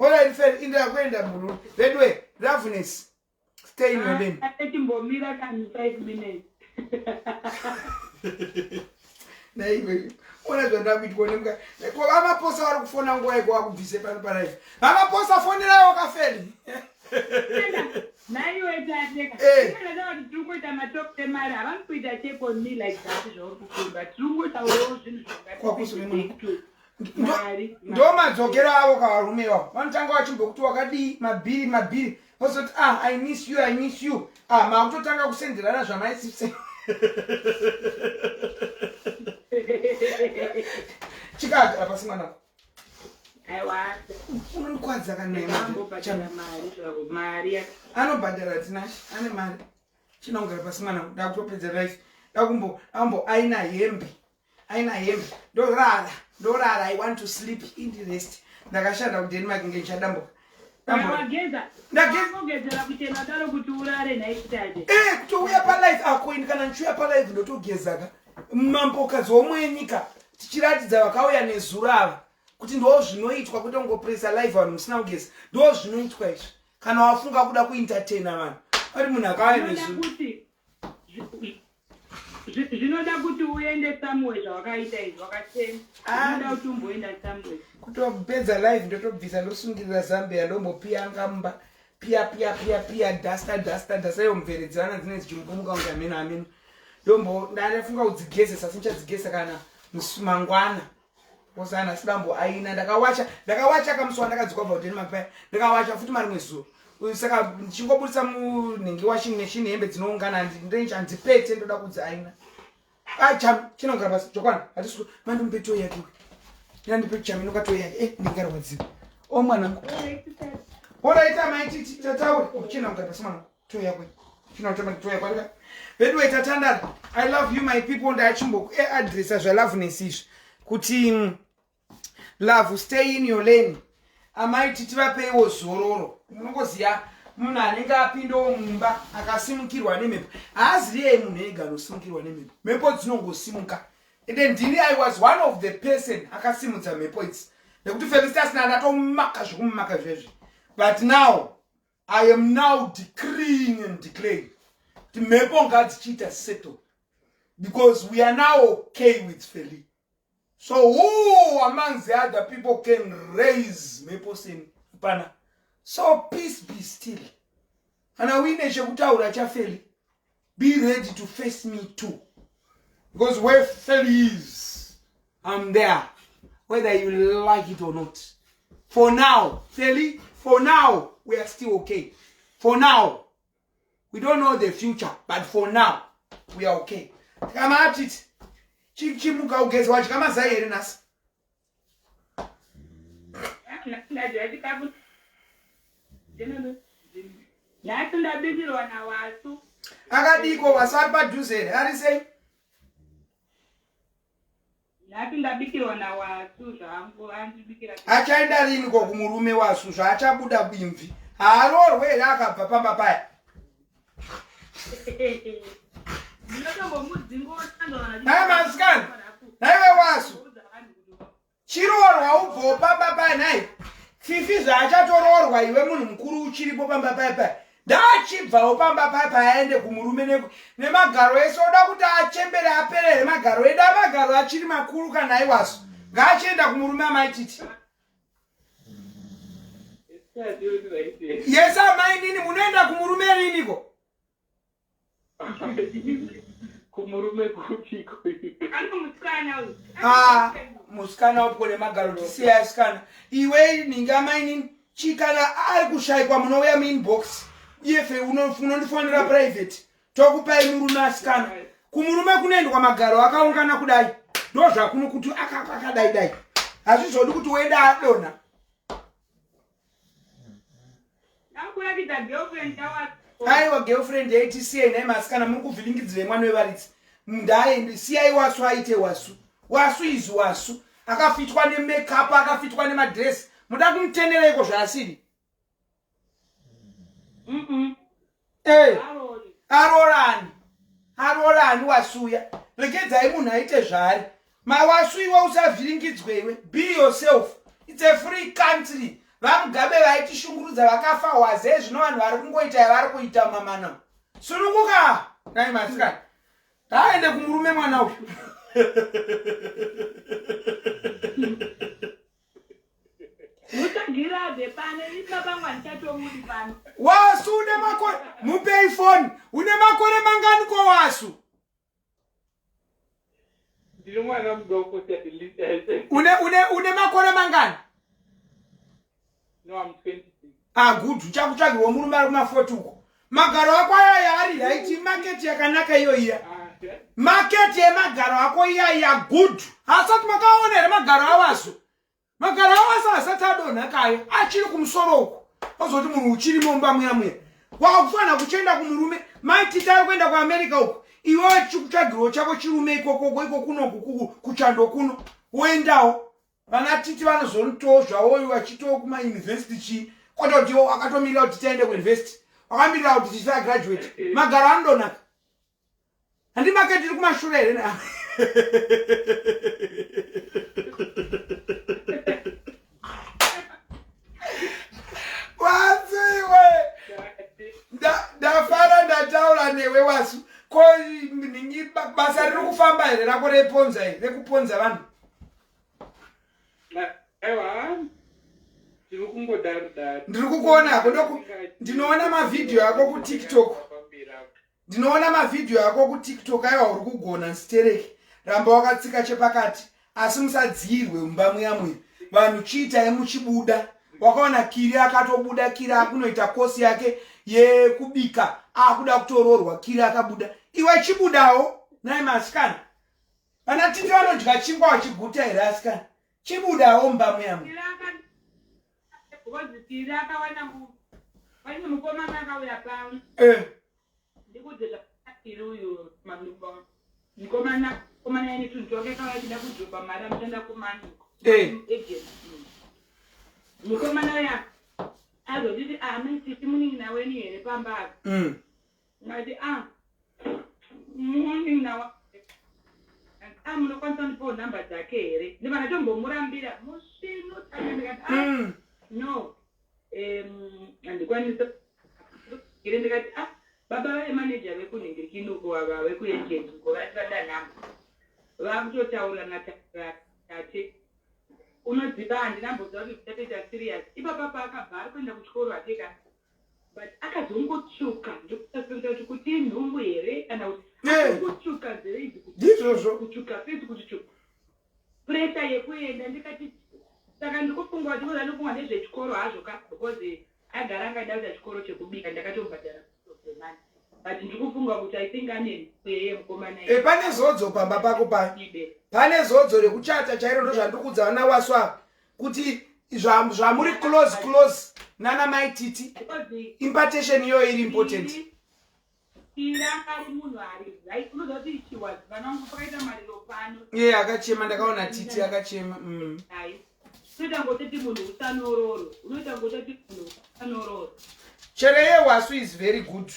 All right, fair inda kuenda buru. Vedwe, loveness. Stay in your lane. Ah, chimbomira kani 5 minutes. Naiwe ona zvandakuitwa nemuka. Ko vamaposa vari kufona nguva iko vakubvise pano palive. Vamaposa fonerawo kafeli. Naiwe tate. Eh. Kana kuti tiri kuita matop emari havasi kuita check on me like that zvauri kufunga. Tiri kungotaurawo zvinhu Kwakusure zvakati. Mari. Ndo madzokero avo kavarume ivavo vanotanga vachimbokuti wakadii mabhiri mabhiri vozoti ah i miss you i miss you ah makutotanga kusenderana zvamaisise chikagara pasi mwana Aiwa. unondikwadza Ambobhadhara mari zvako. Mari anobhadhara Tinashe ane mari chinogara pasi mwana ndakutopedza life ndakumbo ambo aina hembe aina hembe ndorara ndorara i want to sleep in the rest ndakashanda kudenmark nge ndichadambuka Wageza. Ndageza. Wagezera kuchena daro kuti urare nhai tate. Eh, kutouya palife ako ini kana ndichiuya palife ndotogezaka mambokadzi womwenyika tichiratidza vakauya nezuro ava kuti ndo zvinoitwa kwete kungopresa live vanhu musina kugeza ndo zvinoitwa izvi kana wafunga kuda kuentertaina vanhu ari munhu akauya Zvinoda nezuro kuti zvinoda kuti uende somewhere zvawakaita izvi wakachena. Ah. Zvinoda kuti umboenda somewhere. Kutopedza live ndotobvisa ndosungirira zambia ndombopiyanga mumba piya piya piya piya dasta dasta dasta iyo mvere dzevana dzinenge dzichimbumuka kunge ameno ameno ndombo ndafunga kudzigezesa asi ndichadzigeza kana musi mangwana osana asi dambo aina ndakawacha ndakawacha kamusi wandakadzoka kubva kudenmark paya ndakawacha futi marimwe zuva saka ndichingobudisa munhingi washing machine hembe dzinoungana handzipete ndoda kudzi aina acha chinogara pasi jokwana hatisi mandimupe toyi yake yandipe chamino katoyi yake eh ndingarwadziwa o mwanangu oraita maititi tataura oh, chinogara pasi mwanangu toyi yako chinotamba toyi yako arika veduwe tatandara i love you my people ndachimbo adressa zvaloveness izvi kuti love stay in your lane amai titi vapeiwo zororo munongoziva munhu anenge apindawo mumba akasimukirwa nemhepo haaziriyei munhu ega anosimukirwa nemhepo mhepo dzinongosimuka ende ndini i was one of the person akasimudza mhepo idzi nekuti Felicitas nandatomaka zvekumumaka zvezvi but now i am now decreeing and declaring kuti mhepo ngadzichiita settle because we are now okay with Feli. So who amongst the other people can raise mhepo seni? Hapana. So peace be still. Kana uine chekutaura chaFeli, be ready to face me too, because where Feli is, I'm there, whether you like it or not. For now, Feli, for now we are still okay. For now. We don't know the future, but for now we are okay. Tikamati chimuka ugeze. Wadya mazai here nhasi? Ndadya chikafu. Nhasi ndabikirwa naWasu. Akadiko Wasu? Ari padhuze here? Ari sei? Nhasi ndabikirwa naWasu zvangu, andibikira. Achaenda riniko kumurume Wasu zvaachabuda imvi? Haarorwe here akabva pamba paya? Nhai masikana, nhaiwe Wasu, chiroorwa ubvowo pamba paya. Nhai Fifi, zvaachatoroorwa iwe munhu mukuru uchiripo pamba paya paya, ndaachibvawo pamba paya paya aende kumurume nemagaro ese. Oda kuti achembere aperere magaro edu? Amagaro achiri makuru kana aiwasu, ngaachienda kumurume. Amaititi yes, amainini, munoenda kumurume riniko? Kumurume kupiko? Ano musikana uyu. Ah, musikana upo nemagaro, tisiye asikana. Iwe ninge amainini, chikana ari kushayikwa, munouya muinbox iyefe, unondifonera private, tokupai murume. Asikana, kumurume kunoendwa magaro akaungana kudai, ndo zvakuno kuti akadai dai, hazvizodi kuti uende adonha. Ndakuratidza girlfriend yaWasu. Aiwa, girlfriend yaitisiye. Nhai masikana, muri kuvhiringidzire mwana wevaridzi. Ndaendi, siyai Wasu aite Wasu. Wasu izi Wasu akafitwa nemakeup, akafitwa nemadress, muda kumutendereiko zvaasiri? Hey, arorani, arorani Wasuya? Regedzai munhu aite zvaari. Mawasu, iwe usavhiringidzwe iwe, be yourself. It's a free country. VaMugabe vaitishungurudza vakafa hwaze, zvino vanhu vari kungoita yavari kuita mamana. Sununguka nai masikana, ngaaende kumurume mwana uyu. Mutsvagirabve pano, ipapa handichatomudi pano. Wasu, une makore, mupei foni. Une makore mangani ko, Wasu? Ndiri mwana mudoko. Une makore mangani? No, I'm 26. Ah, good. Uchakutsvagirwa murume ari kuma40 uko. Magaro ako ayaya ari right, market yakanaka iyo iya. Ah, Market yemagaro ako iyaya good. Asati makaona here magaro aWasu? Magaro aWasu asati adonha kayo, achiri kumusoro uko. Ozoti munhu uchiri mumba muya muya, wakufanira kuchienda kumurume. Maititi ari kuenda kuAmerica uko, iwewe chikutsvagirwo chako chirume ikokoko iko kunoku kuchando kuno, woendawo. Vana Titi vanozonotowo zvavo vachitowo kumayunivhesiti chii, kwete kuti iwo akatomirira kuti tiende kuyunivhesiti, wakamirira kuti tifa graduate. Magaro anodonaka, handi market iri kumashure here? Wasu iwe, ndafara ndataura newe, Wasu. Ko ningi basa riri kufamba here rako reponza iri, rekuponza vanhu? Aiwa, tiri kungodaro daro. Ndiri kukuona hako, ndinoona mavhidhiyo ako kuTikTok. Ndinoona mavhidhiyo ako kuTikTok. Aiwa, uri kugona stereki, ramba wakatsika chepakati, asi musadziyirwe mumba muya muya. Vanhu chiitai muchibuda. Wakaona Kiri akatobuda. Kiri akunoita kosi yake yekubika, akuda kutororwa. Kiri akabuda, iwe chibudawo nai masikana. Vana Titi vanodya chingwa vachiguta here? Asikana, chibudawo mumba muya muya. Because Tiri akawana pane mukomana akauya pano. Ndikudze zvakatiri uyu mukomana, mukomana ene tunhu twake, akauya achida kudzopa mari amushanda kumaniko. Agent. Mukomana uya azonditi, "Amaititi, munin'ina wenyu here pamba apa?" Ngati, "A, munin'ina wa a, munokwanisa kundipawo nhamba dzake here?" Ndibva ndatombomurambira musvinu tanga, ndikati, "A, no, handikwanisi ire." Ndikati, "A, baba vemaneja vekunhingirikinuko ava vekuagent uko vati vada nhamba." Vakutotaura natate. Unoziva handinamboziva kuti zvichatoita serious ipapa paakabva ari kuenda kuchikoro hake ka but akazongotsvuka ndokusafunga kuti kuti inhumbu here kana kuti akangotsvuka nzeve idzi ndizvozvo kutsvuka fesi kuti tsvuka pressure yekuenda ndikati saka ndikufunga kuti ndikufunga nezvechikoro hazvo ka because agara angada kuita chikoro chekubika ndakatobhadhara mani but ndikufunga kuti i think ane yeye mukomana e, pane zodzo pamba pako payo pane zodzo rekuchata chairo ndozvandiri kuudza vana wasu ava kuti zvamuri close close nana mai titi impartation iyoyo iri important iye akachema ndakaona titi akachema mm. Chero iye wasu is very good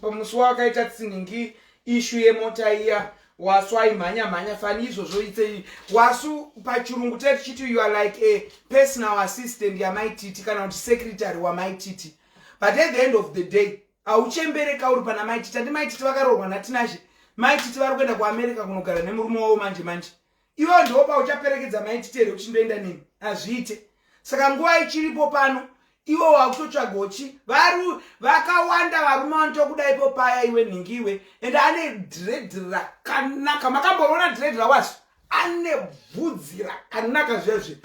pamusi wakaita tsinhingi ishu yemota iya wasu aimhanya mhanya fani izvozvo itse wasu pachirungu tee tichiti you are like a personal assistant yamaititi kana kuti secretary wamaititi but at the end of the day Hauchembereka uri pana Mai Titi. Andi Mai Titi vakaroorwa naTinashe. Mai Titi vari kuenda kuAmerica kunogara nemurume wavo manje manje. Iwewe ndiwo pauchaperekedza Mai Titi here kuti ndoenda neni? Hazviite. Saka nguva ichiripo pano iwe wakutotsvagawo chi varu vakawanda varume vanotokuda ipo paya iwe nhingi iwe and ane dread rakanaka makamboriona dread rawasu ane bvudzi rakanaka zviya zviya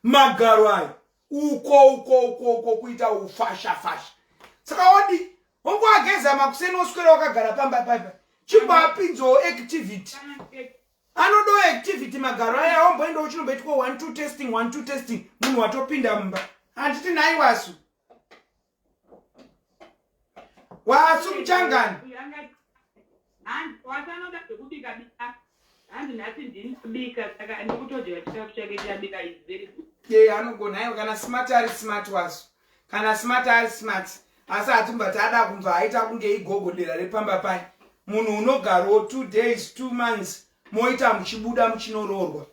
magaro ayo uko uko uko uko kuita ufasha fasha saka wodi hongu ageza makuseni oswera wakagara pamba paipa chimboapinzawo activity anodawo activity magaro aya womboendawo chinomboitwa one two testing one two testing munhu watopinda mumba handiti nhai wasu wasu muchangani Hanzi nhasi ndini kubika saka ndikutodya chikafu chake chabika is very good. Ye anogona aiwa kana smart ari smart wasu. Kana smart ari smart. Asi hatimbati ada kumva aita kunge igogodera repamba pai. Munhu unogarawo 2 days 2 months moita muchibuda muchinoroorwa.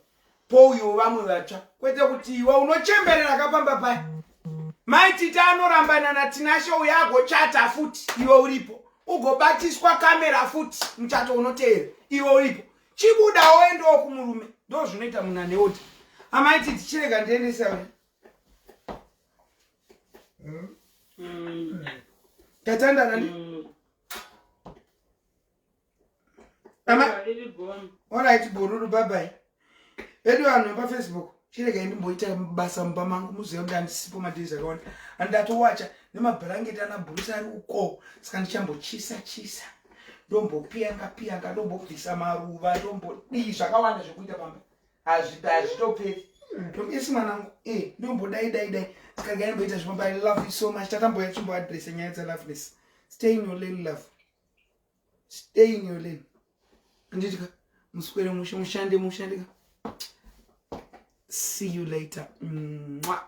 Pouyo vamwe vatsva. Kwete kuti iwe unochemberera kapamba pai. Mai Titi anorambana naTinashe uyo agochata futi iwe uripo. Ugobatiswa kamera futi muchato unoteera iwe uripo. Chibuda woendawo kumurume. Ndo zvinoita munhu ane odi. Amai Titi chirega ndiendese uyu. Tatandana ndi. Alright bhururu bye bye. Vedu vanhu pafacebook chiregai ndimboita basa mumba mangu muzive kuti handisipo madays akawanda andatowacha nemabhurangeti ana bhurusi ari uko saka ndichambochisa chisa ndombopiyanga piyanga ndombobvisa maruva ndombodii zvakawanda zvekuita pamba hazvitoperi isi mwanangu e ndombodai dai dai saka regai ndimboita zvepamba i love you so much tatamboya tichimboadresa nyaya dzaloveness stay in your lane love stay in your lane anditi ka muswere mushe mushande mushande ka see you later Mwah.